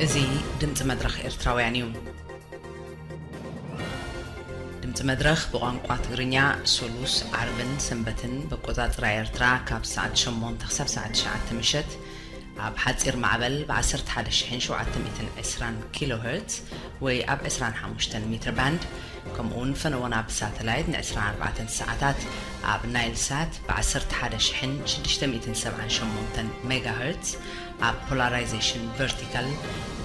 እዚ ድምፂ መድረኽ ኤርትራውያን እዩ። ድምፂ መድረኽ ብቋንቋ ትግርኛ ሶሉስ፣ ዓርብን ሰንበትን ብኣቆፃፅራ ኤርትራ ካብ ሰዓት ሸሞንተ ክሳብ ሰዓት ትሽዓተ ምሸት ኣብ ሓፂር ማዕበል ብ ዓሰርተ ሓደ ሺሕን ሸውዓተ ሚእትን ዕስራን ኪሎ ሄርትዝ ወይ ኣብ ዕስራን ሓሙሽተን ሜትር ባንድ፣ ከምኡ እውን ፈነወና ብሳተላይት ን ዕስራን ኣርባዕተን ሰዓታት ኣብ ናይል ሳት ብ ዓሰርተ ሓደ ሺሕን ሽዱሽተ ሚእትን ሰብዓን ሸሞንተን ሜጋ ሄርትዝ ኣብ ፖላራይዜሽን ቨርቲካል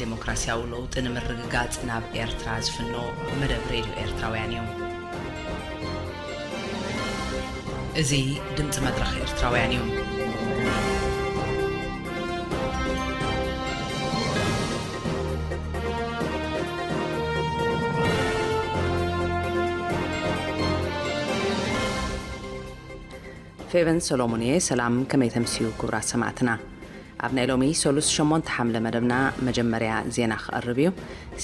ዴሞክራሲያዊ ለውጢ ንምርግጋጽ ናብ ኤርትራ ዝፍኖ መደብ ሬድዮ ኤርትራውያን እዩ። እዚ ድምጺ መድረኽ ኤርትራውያን እዩ። ፌቨን ሰሎሞን እየ። ሰላም፣ ከመይ ተምስዩ ክቡራት ሰማዕትና? ኣብ ናይ ሎሚ ሰሉስ ሸሞንተ ሓምለ መደብና መጀመርያ ዜና ክቐርብ እዩ።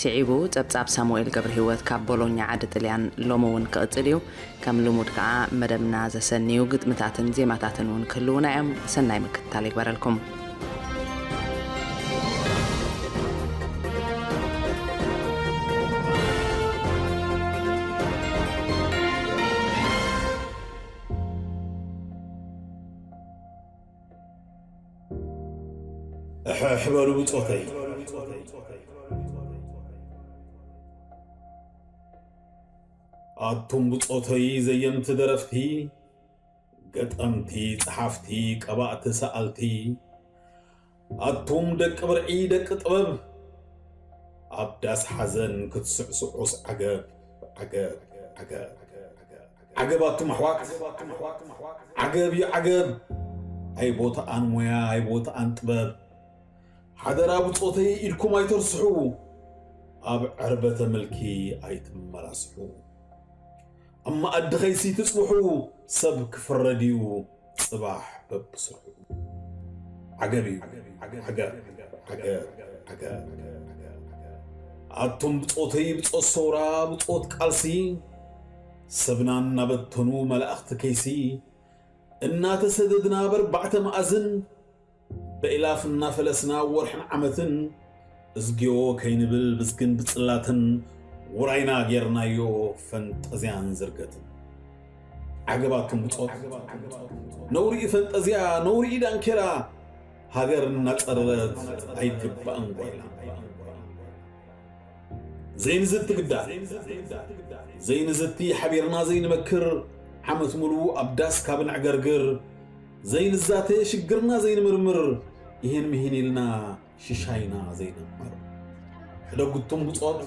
ስዒቡ ጸብጻብ ሳሙኤል ገብረሂወት ካብ ቦሎኛ ዓዲ ጥልያን ሎሚ እውን ክቕጽል እዩ። ከም ልሙድ ከኣ መደብና ዘሰንዩ ግጥምታትን ዜማታትን እውን ክህልዉና እዮም። ሰናይ ምክትታል ይግበረልኩም። እሕሕ በሉ ብጾተይ። ኣቱም ብጾተይ ዘየምቲ ደረፍቲ፣ ገጠምቲ፣ ጸሓፍቲ፣ ቀባእቲ፣ ሰኣልቲ፣ ኣቱም ደቂ ብርዒ፣ ደቂ ጥበብ፣ ኣብ ዳስ ሓዘን ክትስዕስዑስ ዓገብ፣ ዓገብ፣ ዓገብ። ዓገብ ኣቱም ኣሕዋት፣ ዓገብ እዩ ዓገብ። ኣይቦትኣን ሞያ፣ ኣይቦትኣን ጥበብ። ሓደራ ብጾተይ ኢድኩም ኣይተርስሑ፣ ኣብ ዕርበተ ምልኪ ኣይትመላስሑ። ኣብ መኣዲ ከይሲ ትጽብሑ፣ ሰብ ክፍረድ እዩ ጽባሕ በብስርሑ። ዓገብ እዩ ዓገብ፣ ዓገብ፣ ዓገብ፣ ዓገብ። ኣቱም ብጾተይ፣ ብጾት ሰውራ፣ ብጾት ቃልሲ፣ ሰብና እናበተኑ መላእኽቲ ከይሲ፣ እናተሰደድና በርባዕተ መኣዝን፣ በኢላፍ እናፈለስና ወርሕን ዓመትን፣ እዝግዮ ከይንብል ብዝግን ብጽላትን፣ ውራይና ጌርናዮ ፈንጠዝያን ዝርገትን። ዓገብ ኣቱም ብጾት፣ ነውሪ እዩ ፈንጠዝያ፣ ነውሪ እዩ ዳንኬራ፣ ሃገር እናጸረረት ኣይግባእን ጓይላ። ዘይንዝቲ ግዳ፣ ዘይንዝቲ ሓቢርና ዘይንመክር፣ ዓመት ሙሉ ኣብ ዳስ ካብ ነዕገርግር፣ ዘይንዛተ ሽግርና ዘይንምርምር፣ ይሄን ምሂን ኢልና ሽሻይና ዘይነማር። ሕደጉ እቱም ብጾት፣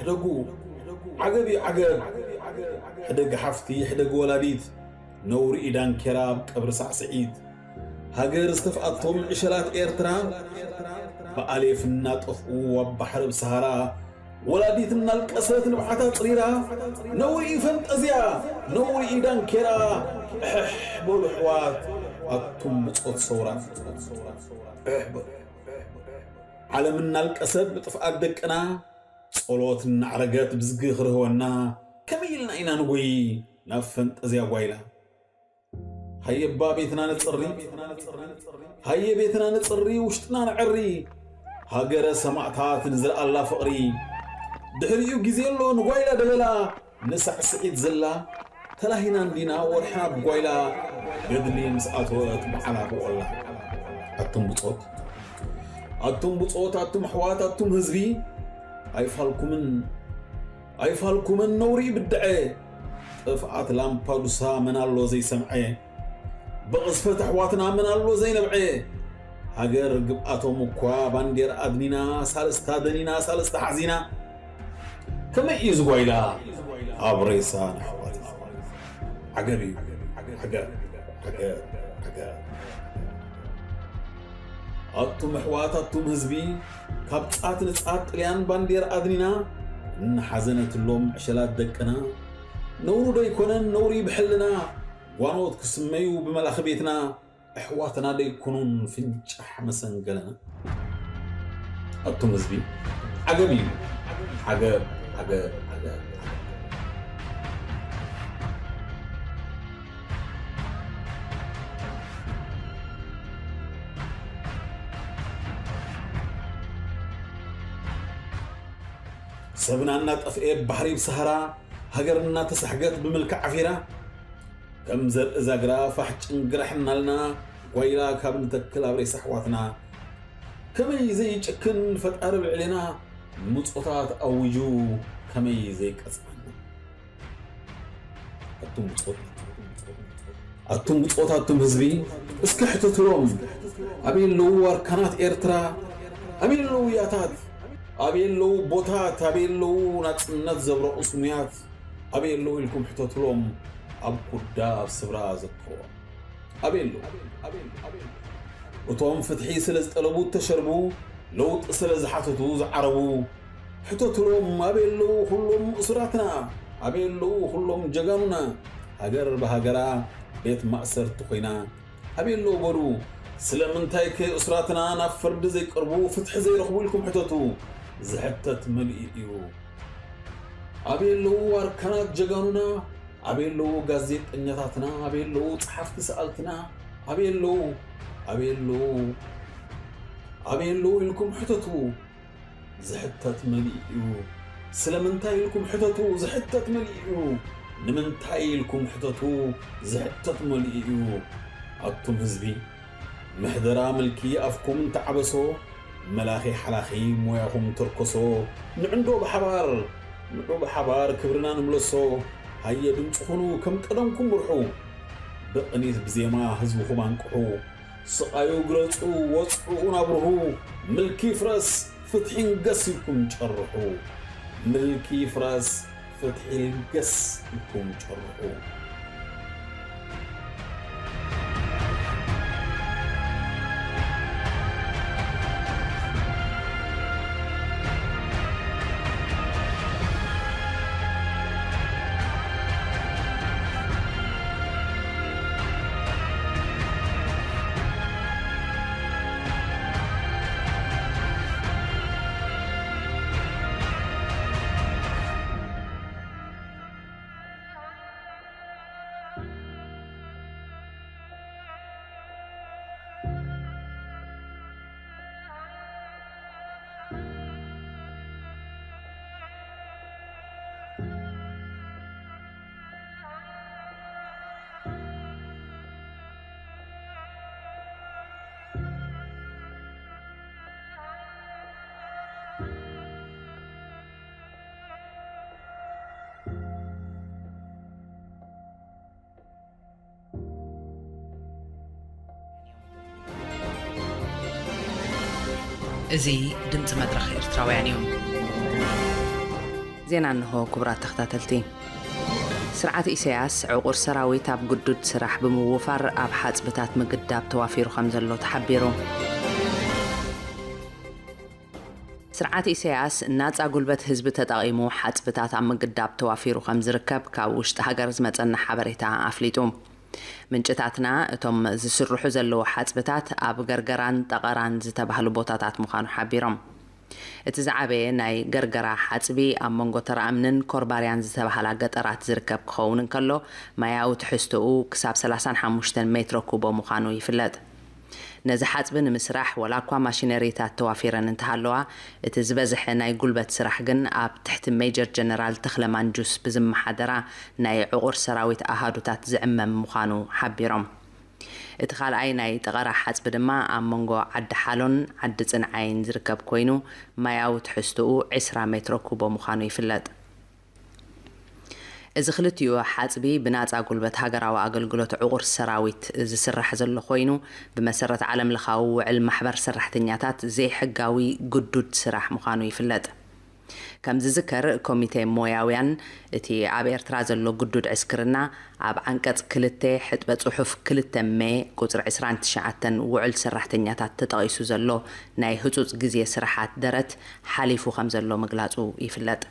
ሕደጉ፣ ዓገብ እዩ ዓገብ። ሕደግ ሓፍቲ፣ ሕደግ ወላዲት፣ ነውሪ እዩ ዳንኬራ ኣብ ቀብሪ ሳዕስዒት። ሃገር ዝተፍኣቶም ዕሸላት ኤርትራ፣ ብኣሌፍ እናጠፍኡ ኣብ ባሕሪ ብሰሃራ፣ ወላዲት እናልቀሰት ንብዓታ ጽሪራ፣ ነውሪ እዩ ፈንጠዝያ፣ ነውሪ እዩ ዳንኬራ። እሕሕ በሉ ኣሕዋት፣ ኣቱም ብጾት ሰውራ። እሕ በሉ። ዓለም እናልቀሰት ብጥፍኣት ደቅና፣ ጸሎት እናዕረገት ብዝጊ ክርህወና፣ ከመይ ኢልና ኢና ንጎይ ናብ ፈንጠዝያ ጓይላ? ሃየባ ቤትና ነጽሪ፣ ሃየ ቤትና ነጽሪ፣ ውሽጥና ነዐሪ። ሃገረ ሰማእታት ንዝረኣላ ፍቕሪ፣ ድሕሪኡ ግዜ ኣሎ ንጓይላ ደበላ፣ ንሳዕስዒት ዘላ። ተላሂና እንዲና ወርሕና ብጓይላ፣ ገድሊ ምስ ኣተወት በዓላ ብቆላ። ኣቱም ብጾት፣ ኣቱም ብጾት፣ ኣቱም ኣሕዋት፣ ኣቱም ህዝቢ፣ ኣይፋልኩምን፣ ኣይፋልኩምን ነውሪ ብድዐ። ጥፍኣት ላምፓዱሳ መን ኣሎ ዘይሰምዐ? ብቕዝፈት ኣሕዋትና መን ኣሎ ዘይነብዐ? ሃገር ግብኣቶም እኳ ባንዴራ ኣድኒና፣ ሳልስታ ደኒና፣ ሳልስታ ሓዚና። ከመይ እዩ ዝጓይላ ኣብ ሬሳ ንኣሕዋትና? ዓገብ እዩ። ዓገብ፣ ዓገብ፣ ዓገብ። ኣቱም ኣሕዋት፣ ኣቱም ህዝቢ፣ ካብ ጻት ንጻት ጥልያን ባንዴራ ኣድኒና፣ እናሓዘነትሎም ዕሸላት ደቅና፣ ነውሩ ዶ ኣይኮነን ነውሪ ብሕልና፣ ጓኖት ክስመዩ ብመላኺ ቤትና፣ ኣሕዋትና ዶ ኣይኮኑን ፍንጫሕ መሰንገለና? ኣቱም ህዝቢ፣ ዓገብ እዩ። ዓገብ፣ ዓገብ፣ ዓገብ። ሰብና እናጠፍኤ ባሕሪ ብሰሃራ፣ ሃገር እናተሳሕገት ብምልኪ ዓፊራ፣ ከም ዘርኢ ዛግራ ፋሕ ጭንግራሕ እናልና፣ ጓይላ ካብ ንተክል ኣብ ሬሳ ኣሕዋትና፣ ከመይ ዘይጭክን ፈጣሪ ኣብ ልዕሌና፣ ምጾታት ኣዊጁ ከመይ ዘይቀጽዓና። ኣቱም ብጾት፣ ኣቱም ብጾት፣ ኣቱም ህዝቢ፣ እስከ ሕተቱሎም። ኣበይ ኣለዉ ኣርካናት ኤርትራ? ኣበይ ኣለዉ ያታት? ኣበይ ኣለዉ ቦታት? ኣበይ ኣለዉ ናጽነት ዘብረቑ ስሙያት? ኣበይ ኣለዉ ኢልኩም ሕተቱሎም። ኣብ ኩዳ፣ ኣብ ስብራ ዘክርዎም። ኣበይ ኣለዉ? እቶም ፍትሒ ስለ ዝጠለቡ እተሸርቡ፣ ለውጢ ስለ ዝሓተቱ ዝዓረቡ፣ ሕተቱሎም። ኣበይ ኣለዉ ኩሎም እሱራትና? ኣበይ ኣለዉ ኩሎም ጀጋኑና? ሃገር ብሃገራ ቤት ማእሰርቲ ኮይና፣ ኣበይ ኣለዉ በሉ። ስለምንታይ ከ እሱራትና ናብ ፍርዲ ዘይቀርቡ፣ ፍትሒ ዘይረኽቡ ኢልኩም ሕተቱ። ዝሕተት መሊኡ እዩ። ኣበይ ኣለዉ ኣርካናት ጀጋኑና? ኣበይ ኣለዉ ጋዜጠኛታትና? ኣበይ ኣለዉ ጸሓፍቲ ሰኣልትና? ኣበይ ኣለዉ? ኣበይ ኣለዉ? ኣበይ ኣለዉ ኢልኩም ሕተቱ። ዝሕተት መሊኡ እዩ። ስለምንታይ ኢልኩም ሕተቱ። ዝሕተት መሊኡ እዩ። ንምንታይ ኢልኩም ሕተቱ። ዝሕተት መሊኡ እዩ። ኣቱም ህዝቢ፣ ምሕደራ ምልኪ ኣፍኩም እንተዓበሶ፣ መላኺ ሓላኺ ሞያኹም ተርኮሶ። ንዕንዶ ብሓባር፣ ንዑ ብሓባር ክብርና ንምለሶ። ሃየ ድምፂ ኩኑ፣ ከም ቀደምኩም ምርሑ። ብቕኒት ብዜማ ህዝብኹም ኣንቅሑ። ስቓዩ ግለጹ፣ ወጽዕኡ ናብርሁ። ምልኪ ይፍረስ፣ ፍትሒ ይንገስ ኢልኩም ጨርሑ። ምልኪ ይፍረስ፣ ፍትሒ ይንገስ ኢልኩም ጨርሑ። እዚ ድምጺ መድረኽ ኤርትራውያን እዩ። ዜና እንሆ። ክቡራት ተኸታተልቲ፣ ስርዓት ኢሳያስ ዕቑር ሰራዊት ኣብ ግዱድ ስራሕ ብምውፋር ኣብ ሓጽብታት ምግዳብ ተዋፊሩ ከም ዘሎ ተሓቢሩ። ስርዓት ኢሳያስ ናጻ ጉልበት ህዝቢ ተጠቒሙ ሓጽብታት ኣብ ምግዳብ ተዋፊሩ ከም ዝርከብ ካብ ውሽጢ ሃገር ዝመጸና ሓበሬታ ኣፍሊጡ። ምንጭታትና እቶም ዝስርሑ ዘለዉ ሓጽብታት ኣብ ገርገራን ጠቐራን ዝተባህሉ ቦታታት ምዃኑ ሓቢሮም። እቲ ዝዓበየ ናይ ገርገራ ሓጽቢ ኣብ መንጎ ተራእምንን ኮርባርያን ዝተባህላ ገጠራት ዝርከብ ክኸውን እንከሎ፣ ማያዊ ትሕዝቶኡ ክሳብ ሰላሳን ሓሙሽተን ሜትሮ ኩቦ ምዃኑ ይፍለጥ። ነዚ ሓጽቢ ንምስራሕ፣ ወላ እኳ ማሽነሪታት ተዋፊረን እንተሃለዋ፣ እቲ ዝበዝሐ ናይ ጉልበት ስራሕ ግን ኣብ ትሕቲ ሜጀር ጀነራል ተኽለ ማንጁስ ብዝመሓደራ ናይ ዕቑር ሰራዊት ኣሃዱታት ዝዕመም ምዃኑ ሓቢሮም። እቲ ካልኣይ ናይ ጠቐራ ሓጽቢ ድማ ኣብ መንጎ ዓዲ ሓሎን ዓዲ ጽንዓይን ዝርከብ ኮይኑ፣ ማያዊ ትሕዝቶኡ ዕስራ ሜትሮ ኩቦ ምዃኑ ይፍለጥ። እዚ ክልቲኡ ሓጽቢ ብናጻ ጉልበት ሃገራዊ ኣገልግሎት ዕቑር ሰራዊት ዝስራሕ ዘሎ ኮይኑ፣ ብመሰረት ዓለምለኻዊ ውዕል ማሕበር ሰራሕተኛታት ዘይሕጋዊ ግዱድ ስራሕ ምዃኑ ይፍለጥ። ከም ዝዝከር፣ ኮሚቴ ሞያውያን እቲ ኣብ ኤርትራ ዘሎ ግዱድ ዕስክርና ኣብ ዓንቀጽ ክልተ ሕጥበ ጽሑፍ ክልተ ሜ ቁጽሪ ዕስራን ትሽዓተን ውዕል ሰራሕተኛታት ተጠቒሱ ዘሎ ናይ ህጹጽ ግዜ ስራሓት ደረት ሓሊፉ ከም ዘሎ ምግላጹ ይፍለጥ።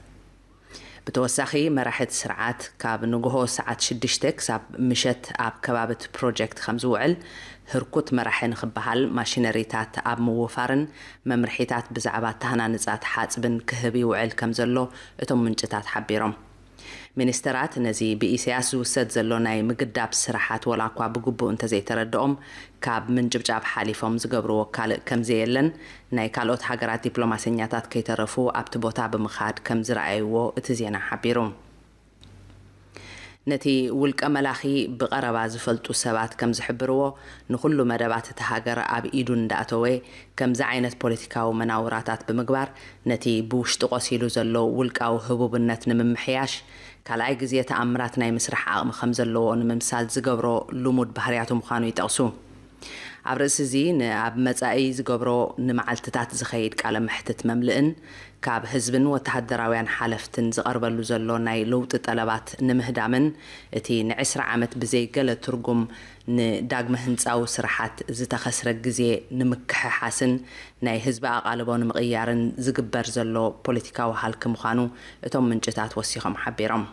ብተወሳኺ፣ መራሒ እቲ ስርዓት ካብ ንግሆ ሰዓት ሽዱሽተ ክሳብ ምሸት ኣብ ከባቢ እቲ ፕሮጀክት ከም ዝውዕል፣ ህርኩት መራሒ ንኽበሃል ማሽነሪታት ኣብ ምውፋርን መምርሒታት ብዛዕባ ኣተሃናንጻ እቲ ሓጽብን ክህብ ይውዕል ከም ዘሎ እቶም ምንጭታት ሓቢሮም። ሚኒስተራት ነዚ ብኢሰያስ ዝውሰድ ዘሎ ናይ ምግዳብ ስራሓት ወላ እኳ ብግቡእ እንተዘይተረድኦም፣ ካብ ምንጭብጫብ ሓሊፎም ዝገብርዎ ካልእ ከምዘየለን፣ ናይ ካልኦት ሃገራት ዲፕሎማሰኛታት ከይተረፉ ኣብቲ ቦታ ብምኻድ ከም ዝረኣይዎ እቲ ዜና ሓቢሩ። ነቲ ውልቀ መላኺ ብቐረባ ዝፈልጡ ሰባት ከም ዝሕብርዎ፣ ንኹሉ መደባት እታ ሃገር ኣብ ኢዱ እንዳእተወ፣ ከምዚ ዓይነት ፖለቲካዊ መናውራታት ብምግባር፣ ነቲ ብውሽጢ ቆሲሉ ዘሎ ውልቃዊ ህቡብነት ንምምሕያሽ፣ ካልኣይ ግዜ ተኣምራት ናይ ምስራሕ ዓቕሚ ከም ዘለዎ ንምምሳል ዝገብሮ ልሙድ ባህርያቱ ምዃኑ ይጠቕሱ። ኣብ ርእሲ እዚ፣ ንኣብ መጻኢ ዝገብሮ ንመዓልትታት ዝኸይድ ቃለ መሕትት መምልእን፣ ካብ ህዝብን ወተሃደራውያን ሓለፍትን ዝቐርበሉ ዘሎ ናይ ለውጢ ጠለባት ንምህዳምን፣ እቲ ንዕስራ ዓመት ብዘይ ገለ ትርጉም ንዳግመ ህንጻዊ ስራሓት ዝተኸስረ ግዜ ንምክሕሓስን ናይ ህዝቢ ኣቓልቦ ንምቕያርን ዝግበር ዘሎ ፖለቲካዊ ሃልኪ ምዃኑ እቶም ምንጭታት ወሲኾም ሓቢሮም።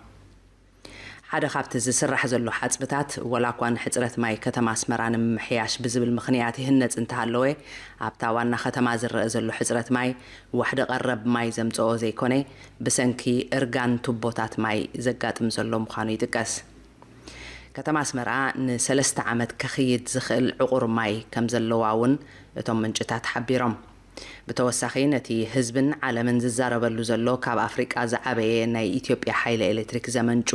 ሓደ ካብቲ ዝስራሕ ዘሎ ሓጽብታት፣ ወላ እኳ ንሕጽረት ማይ ከተማ ኣስመራ ንምምሕያሽ ብዝብል ምኽንያት ይህነጽ እንተሃለወ፣ ኣብታ ዋና ከተማ ዝረአ ዘሎ ሕጽረት ማይ ዋሕዲ ቀረብ ማይ ዘምጽኦ ዘይኮነ፣ ብሰንኪ እርጋን ቱቦታት ማይ ዘጋጥም ዘሎ ምዃኑ ይጥቀስ። ከተማ ኣስመራ ንሰለስተ ዓመት ከኽይድ ዝኽእል ዕቑር ማይ ከም ዘለዋ እውን እቶም ምንጭታት ሓቢሮም። ብተወሳኺ፣ ነቲ ህዝብን ዓለምን ዝዛረበሉ ዘሎ ካብ ኣፍሪቃ ዝዓበየ ናይ ኢትዮጵያ ሓይሊ ኤሌክትሪክ ዘመንጩ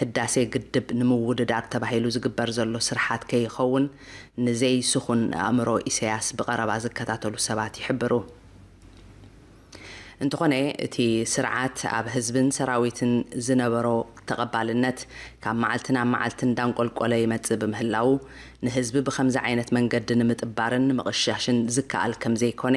ህዳሴ ግድብ ንምውድዳር ተባሂሉ ዝግበር ዘሎ ስርሓት ከይኸውን ንዘይስኹን ኣእምሮ ኢሰያስ ብቐረባ ዝከታተሉ ሰባት ይሕብሩ። እንተኾነ፣ እቲ ስርዓት ኣብ ህዝብን ሰራዊትን ዝነበሮ ተቐባልነት ካብ መዓልቲ ናብ መዓልቲ እንዳንቆልቆለ ይመጽእ ብምህላዉ፣ ንህዝቢ ብኸምዚ ዓይነት መንገዲ ንምጥባርን ንምቕሻሽን ዝከኣል ከም ዘይኮነ፣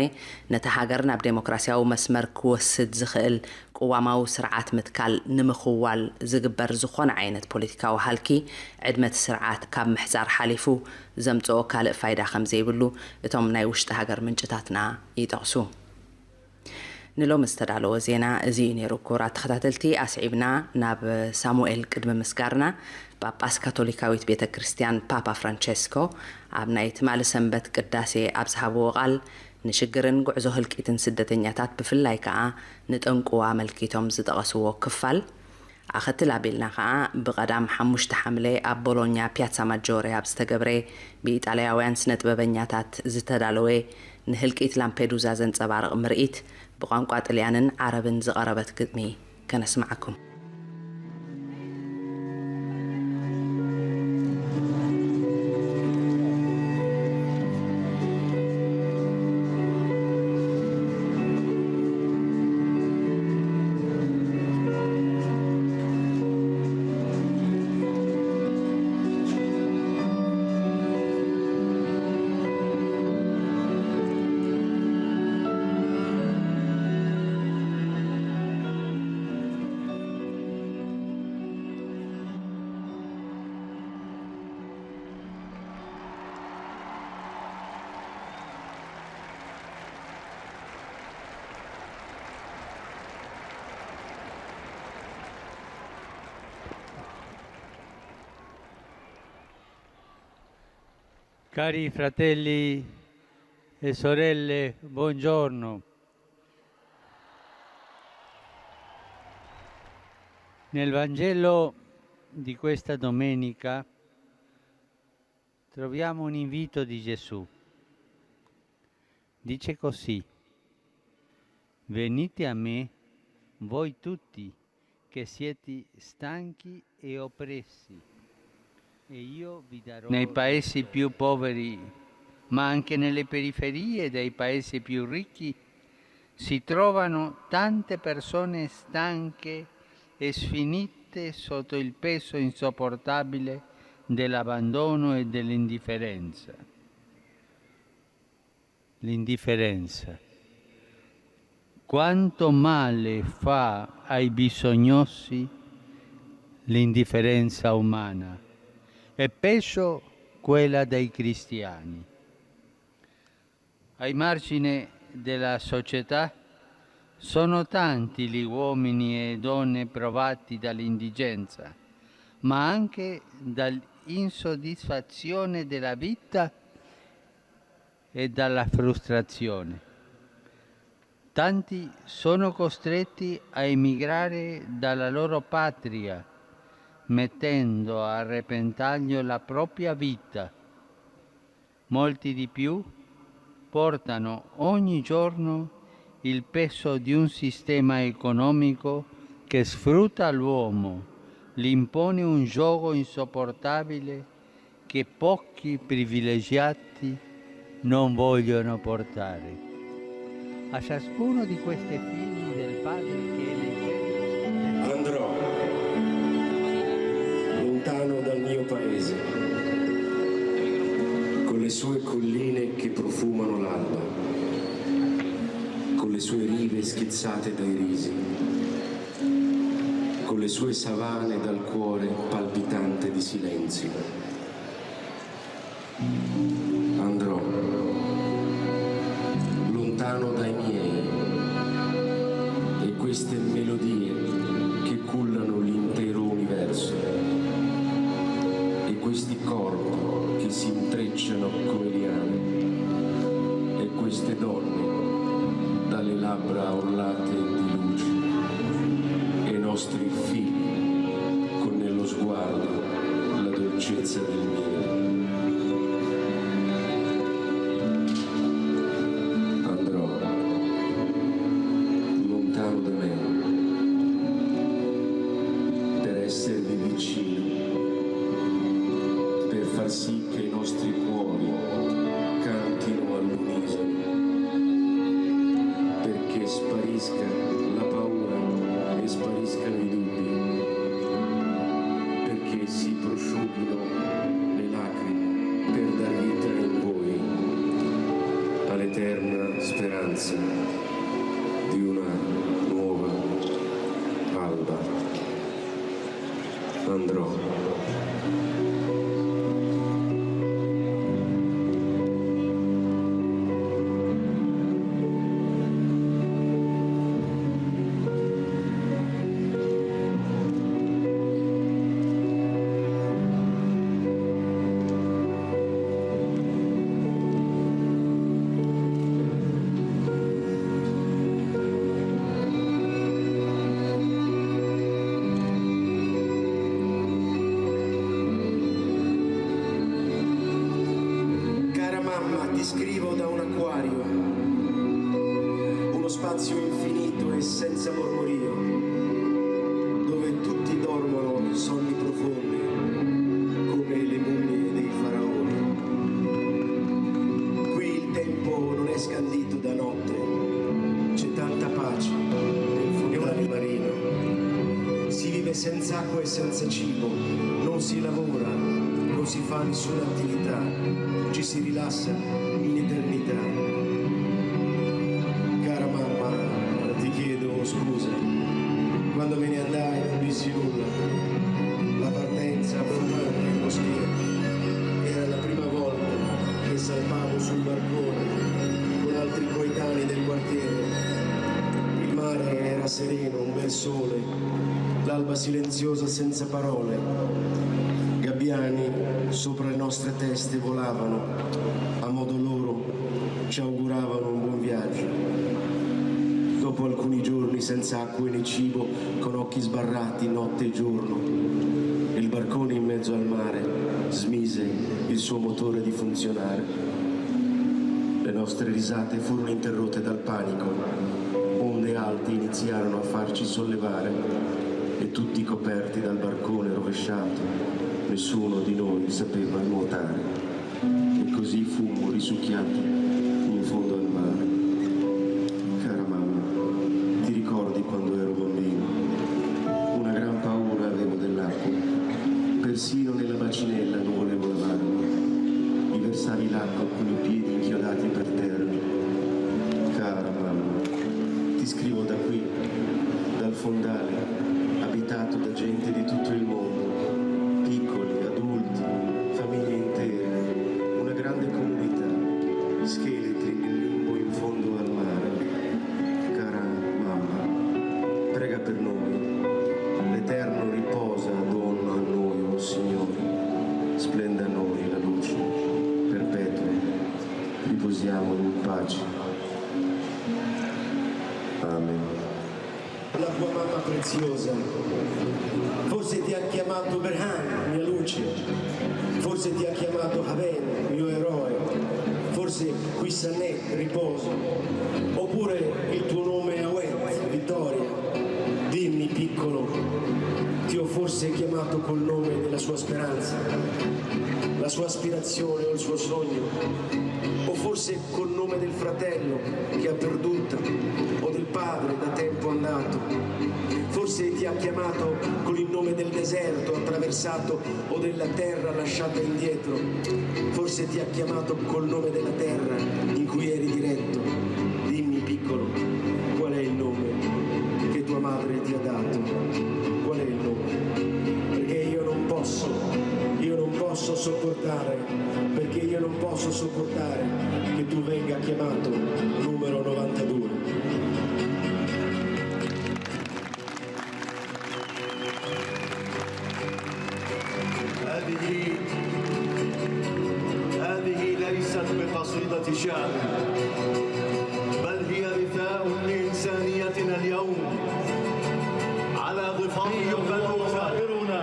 ነታ ሃገር ናብ ዴሞክራስያዊ መስመር ክወስድ ዝኽእል ቅዋማዊ ስርዓት ምትካል ንምኽዋል ዝግበር ዝኾነ ዓይነት ፖለቲካዊ ሃልኪ፣ ዕድመ እቲ ስርዓት ካብ ምሕጻር ሓሊፉ ዘምጽኦ ካልእ ፋይዳ ከም ዘይብሉ እቶም ናይ ውሽጢ ሃገር ምንጭታትና ይጠቕሱ። ንሎሚ ዝተዳለወ ዜና እዚ እዩ ነይሩ። ክቡራት ተኸታተልቲ፣ ኣስዒብና ናብ ሳሙኤል ቅድሚ ምስጋርና፣ ጳጳስ ካቶሊካዊት ቤተ ክርስቲያን ፓፓ ፍራንቸስኮ ኣብ ናይ ትማሊ ሰንበት ቅዳሴ ኣብ ዝሃብዎ ቃል፣ ንሽግርን ጉዕዞ ህልቂትን ስደተኛታት፣ ብፍላይ ከኣ ንጠንቁ ኣመልኪቶም ዝጠቐስዎ ክፋል፣ ኣኸትል ኣቢልና ኸኣ፣ ብቐዳም ሓሙሽተ ሓምለ ኣብ ቦሎኛ ፒያሳ ማጆሬ ኣብ ዝተገብረ ብኢጣልያውያን ስነ-ጥበበኛታት ዝተዳለወ ንህልቂት ላምፔዱዛ ዘንጸባርቕ ምርኢት ብቋንቋ ጥልያንን ዓረብን ዝቐረበት ግጥሚ ከነስምዓኩም። Cari fratelli e sorelle, buongiorno. Nel Vangelo di questa domenica troviamo un invito di Gesù. Dice così: "Venite a me, voi tutti che siete stanchi e oppressi, e io vi darò." Nei paesi più poveri, ma anche nelle periferie dei paesi più ricchi, si trovano tante persone stanche e sfinite sotto il peso insopportabile dell'abbandono e dell'indifferenza. L'indifferenza. Quanto male fa ai bisognosi l'indifferenza umana, e peggio quella dei cristiani. Ai margini della società sono tanti gli uomini e donne provati dall'indigenza, ma anche dall'insoddisfazione della vita e dalla frustrazione. Tanti sono costretti a emigrare dalla loro patria, mettendo a repentaglio la propria vita. Molti di più portano ogni giorno il peso di un sistema economico che sfrutta l'uomo, gli impone un giogo insopportabile che pochi privilegiati non vogliono portare. A ciascuno di queste figli del padre che è leggero. Andrò lontano dal mio paese, con le sue colline che profumano l'alba, con le sue rive schizzate dai risi, con le sue savane dal cuore palpitante di silenzio. Andrò lontano dai miei e queste melodie che cullano l'intero universo e questi corpi che si intrecciano come liane e queste donne dalle labbra orlate di luce e i nostri figli con nello sguardo la dolcezza del miele. Andrò lontano da me per esservi vicino, per far sì che i nostri cuori cantino all'unisono, perché sparisca la paura e spariscano i dubbi, perché si prosciughino le lacrime per dar vita in voi all'eterna speranza di una nuova alba. Andrò. Cara mamma, ti scrivo da un acquario, uno spazio infinito e senza mormorio, dove tutti dormono sonni profondi come le mummie dei faraoni. Qui il tempo non è scandito da notte, c'è tanta pace nel fondale marino. Si vive senza acqua e senza cibo, non si lavora, non si fa nessuna attività, ci si rilassa in eternità. Cara mamma, ti chiedo scusa, quando me ne andai non dissi nulla. La partenza fu in moschea, era la prima volta che salpavo sul barcone con altri coetanei del quartiere. Il mare era sereno, un bel sole, l'alba silenziosa senza parole. Gabbiani sopra le nostre teste volavano, a modo loro ci auguravano un buon viaggio. Dopo alcuni giorni senza acqua né cibo, con occhi sbarrati notte e giorno, il barcone in mezzo al mare smise il suo motore di funzionare. Le nostre risate furono interrotte dal panico. Onde alte iniziarono a farci sollevare e tutti coperti dal barcone rovesciato, nessuno di noi sapeva nuotare. E così fummo risucchiati in fondo al mare. Cara mamma, ti ricordi quando ero bambino? Una gran paura avevo dell'acqua. Persino nella bacinella non volevo lavarmi. Mi versavi l'acqua con i piedi inchiodati per terra. Cara mamma, ti scrivo da qui, dal fondale, abitato da gente di tutto il mondo, piccoli, adulti, famiglie intere, una grande comunità, scheletri nel limbo in fondo al mare. Cara mamma, prega per noi. L'eterno riposa dono a noi, o Signore. Splenda a noi la luce perpetua. Riposiamo in pace. La tua mamma preziosa, forse ti ha chiamato Berhan, mia luce, forse ti ha chiamato Haben, mio eroe, forse Quissanet, riposo, oppure il tuo nome è Awet, vittoria. Dimmi, piccolo, ti ho forse chiamato col nome della sua speranza, la sua aspirazione o il suo sogno? O forse col nome del fratello che ha perduto o del padre da tempo andato? Forse ti ha chiamato con il nome del deserto attraversato o della terra lasciata indietro? Forse ti ha chiamato col nome della terra in cui eri diretto? Dimmi, piccolo, qual è il nome che tua madre ti ha dato? Qual è il nome? Perché io non posso, io non posso sopportare, perché io non posso sopportare che tu venga chiamato numero novantadue. هذه هذه ليست بقصيدة شعر، بل هي رثاء لإنسانيتنا اليوم. على ضفاف ضمائرنا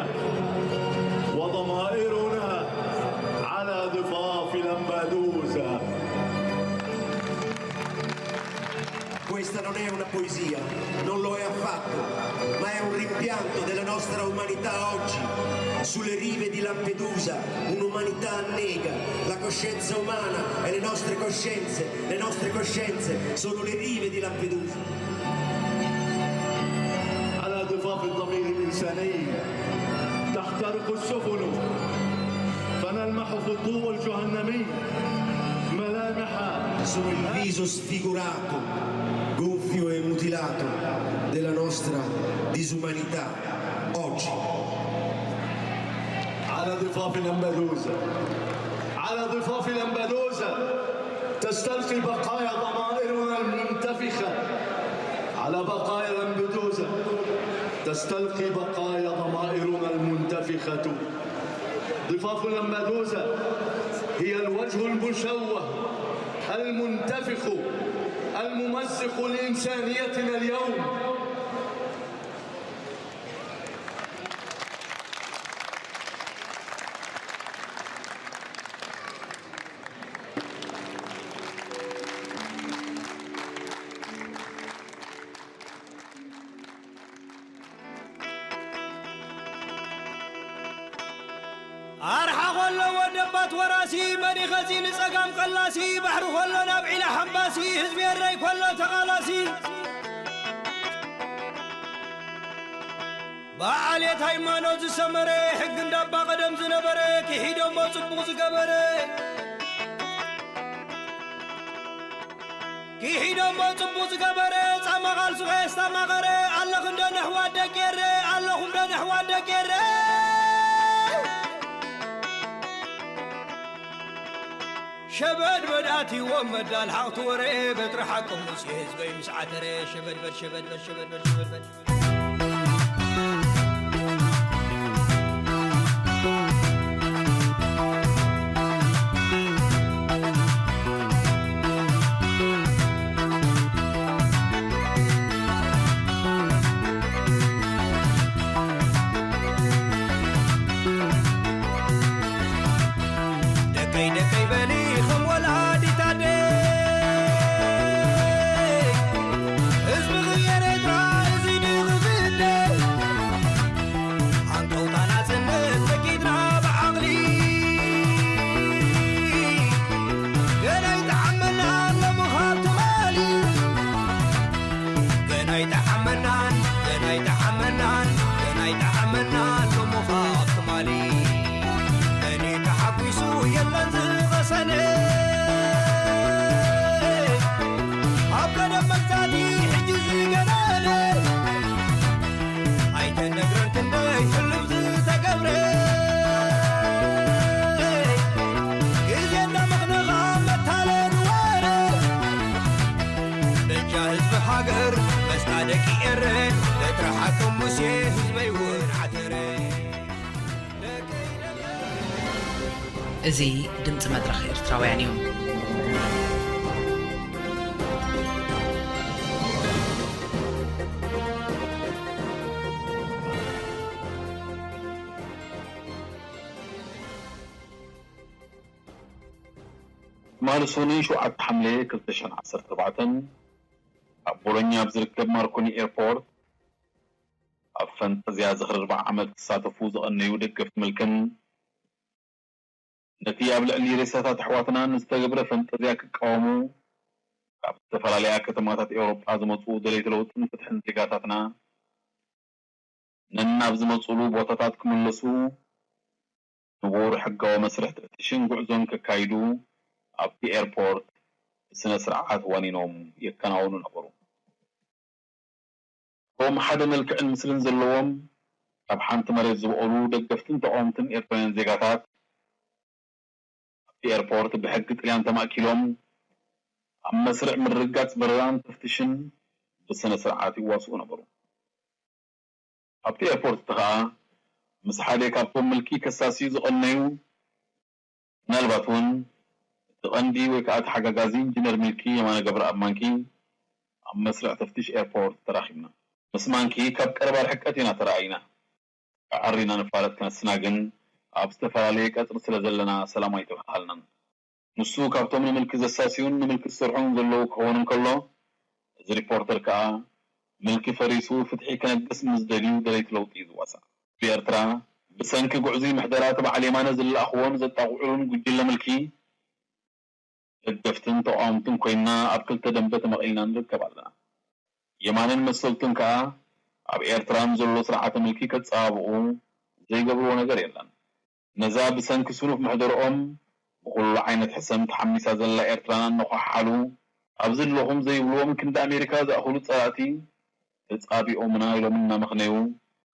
وضمائرنا على ضفاف لمبدوزا. Questa non è una poesia, non lo è affatto, ma è un rimpianto della nostra umanità oggi, sulle rive di Lampedusa, un'umanità annega, la coscienza umana e le nostre coscienze, le nostre coscienze sono le rive di Lampedusa. على ضفاف الضمير الإنساني تحترق السفن، فنلمح في الضوء الجهنمي ملامح. Sono il viso sfigurato, gonfio e mutilato della nostra disumanità oggi. على ضفاف لمبدوزا، على ضفاف لمبدوزا تستلقي بقايا ضمائرنا المنتفخة. على بقايا لمبدوزا تستلقي بقايا ضمائرنا المنتفخة. ضفاف لمبدوزا هي الوجه المشوه المنتفخ الممزق لإنسانيتنا اليوم. ኣርሓ ኸሎ ወደባት ወራሲ፣ መሪኸ እዚ ንጸጋም ቀላሲ፣ ባሕሪ ኸሎ ናብ ዒላ ሓምባሲ፣ ህዝቢ ኤረይ ከሎ ተቓላሲ። ብዓሌት ሃይማኖት ዝሰመረ፣ ሕጊ እንዳባ ቀደም ዝነበረ፣ ክሒዶሞ ጽቡቕ ዝገበረ። ክሒዶሞ ጽቡቕ ዝገበረ፣ ጻማ ቃልሱ ከየስታማቐረ፣ ኣለኹም ዶ ነሕዋት ደቂ ኤረ፣ ኣለኹም ዶ ነሕዋት ደቂ ኤረ። ሸበድበድ ኣትይዎም መዳል ሓቕቲ ወረ፣ በትሪ ሓቆም ሙሴ ህዝበይ ምስ ዓተረ፣ ሸበድበድ፣ ሸበድበድ፣ ሸበድበድ፣ ሸበድበድ። ደቀይ ደቀይ በሊ ከም ወላዲት ኣደይ፣ ህዝቢ ክየር ኤርትራ እዚ ድዩ ክፍደይ? ሃንቀውታ ናጽነት ፈቂድና ብዓቕሊ፣ ገና ኣይተሓመናን ሎሚ ካብ ትማሊ። ገና ኣይተሓመናን፣ ገና ኣይተሓመናን፣ ገና ኣይተሓመናን ሎሚ ካብ ትማሊ። መን እዩ ተሓጒሱ የለን ዝቐሰነ፣ ኣብ ቀደም መግዛእቲ ሕጂ ዝገነነ። ኣይተነግረን ክንደይ ሕሉፍ ዝተገብረ፣ ግዜ እንዳመኽነኻ መታለሊ ወረ። በጃ ህዝቢ ሃገር መስጣ ደቂ ኤረ፣ በትሪ ሓቆም ሙሴ ህዝበይ እውን ዓተረ። እዚ ድምጺ መድረኽ ኤርትራውያን እዩ። ትማሊ ሰኑይ ሸውዓተ ሓምለ ክልተ ሽሕን ዓሰርተ ኣርባዕተን ኣብ ቦሎኛ ኣብ ዝርከብ ማርኮኒ ኤርፖርት ኣብ ፈንጠዝያ ዝኽሪ ኣርብዓ ዓመት ክሳተፉ ዝቐነዩ ደገፍቲ ምልክን ነቲ ኣብ ልዕሊ ሬሳታት ኣሕዋትና ንዝተገብረ ፈንጠዝያ ክቃወሙ ካብ ዝተፈላለያ ከተማታት ኤውሮጳ ዝመጹ ደለይቲ ለውጥን ፍትሕን ዜጋታትና ነናብ ዝመጹሉ ቦታታት ክምለሱ ንቡር ሕጋዊ መስርሕ ተፍትሽን ጉዕዞን ከካይዱ ኣብቲ ኤርፖርት ብስነ ስርዓት ዋኒኖም የከናውኑ ነበሩ። እቶም ሓደ መልክዕን ምስልን ዘለዎም ካብ ሓንቲ መሬት ዝበቐሉ ደገፍትን ተቓወምትን ኤርትራውያን ዜጋታት ኣብቲ ኤርፖርት ብሕጊ ጥልያን ተማእኪሎም ኣብ መስርዕ ምርግጋጽ በረራን ተፍትሽን ብስነ ስርዓት ይዋስኡ ነበሩ። ኣብቲ ኤርፖርት እቲ ኸኣ ምስ ሓደ ካብቶም ምልኪ ከሳሲ ዝቐነዩ ምናልባት እውን እቲ ቀንዲ ወይ ከዓ ተሓጋጋዚ ኢንጂነር ሚልኪ የማነ ገብረኣብ ማንኪ ኣብ መስርዕ ተፍትሽ ኤርፖርት ተራኺብና። ምስ ማንኪ ካብ ቀረባ ርሕቀት ኢና ተረኣኢና። ኣዕሪና ንፋለጥ ክነስና ግን ኣብ ዝተፈላለየ ቀጽሪ ስለ ዘለና ሰላም ኣይተባሃልናን። ንሱ ካብቶም ንምልኪ ዘሳስዩን ንምልኪ ዝሰርሑን ዘለዉ ክኸውን እንከሎ፣ እዚ ሪፖርተር ከኣ ምልኪ ፈሪሱ ፍትሒ ክነግስ ምስ ደልዩ ደለይቲ ለውጢ እዩ ዝዋሳእ። ብኤርትራ ብሰንኪ ግዕዙይ ምሕደራ እቲ በዓል የማነ ዝለኣኽዎን ዘጣቕዑሉን ጉጅለ ምልኪ ደገፍትን ተቓወምትን ኮይንና ኣብ ክልተ ደንበ ተመቒልና ንርከብ ኣለና። የማነን መሰልቱን ከኣ ኣብ ኤርትራ ንዘሎ ስርዓተ ምልኪ ከጸባብቑ ዘይገብርዎ ነገር የለን። ነዛ ብሰንኪ ስኑፍ ምሕደርኦም ብኹሉ ዓይነት ሕሰም ተሓሚሳ ዘላ ኤርትራና እናኾሓሓሉ ኣብዚ ኣለኹም ዘይብልዎም ክንዲ ኣሜሪካ ዝኣኽሉ ጸላእቲ ተጻቢኦምና ኢሎም እናመኽነዩ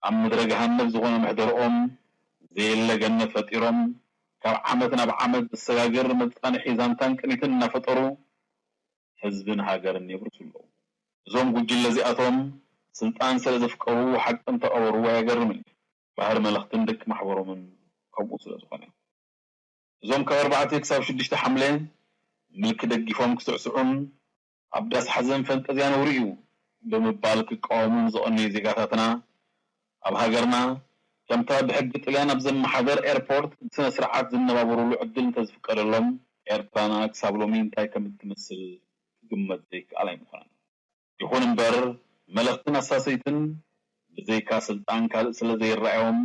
ኣብ ምድረ ገሃነብ ዝኾነ ምሕደርኦም ዘየለ ገነት ፈጢሮም ካብ ዓመት ናብ ዓመት ዝሰጋገር መጻንሒ ዛንታን ቅኒትን እናፈጠሩ ህዝብን ሃገርን የብርሱ ኣለዉ። እዞም ጉጅለ እዚኣቶም ስልጣን ስለ ዘፍቀሩ ሓቂ እንተቐበርዎ ኣየገርምን እዩ። ባህር መለኽትን ደቂ ማሕበሮምን ከምኡ ስለ ዝኾነ። እዞም ካብ ኣርባዕተ ክሳብ ሽዱሽተ ሓምለ ምልኪ ደጊፎም ክስዕስዑን ኣብ ዳስ ሓዘን ፈንጠዝያ ነውሪ እዩ ብምባል ክቃወሙ ንዝቐነዩ ዜጋታትና ኣብ ሃገርና ከምታ ብሕጊ ጥልያን ኣብ ዘመሓደር ኤርፖርት ብስነ ስርዓት ዝነባበሩሉ ዕድል እንተዝፍቀደሎም ኤርትራና ክሳብ ሎሚ እንታይ ከም እትመስል ክግመት ዘይከኣል ኣይምኾነን። ይኹን እምበር መለኽትን ኣሳሰይትን ብዘይካ ስልጣን ካልእ ስለ ዘይረኣዮም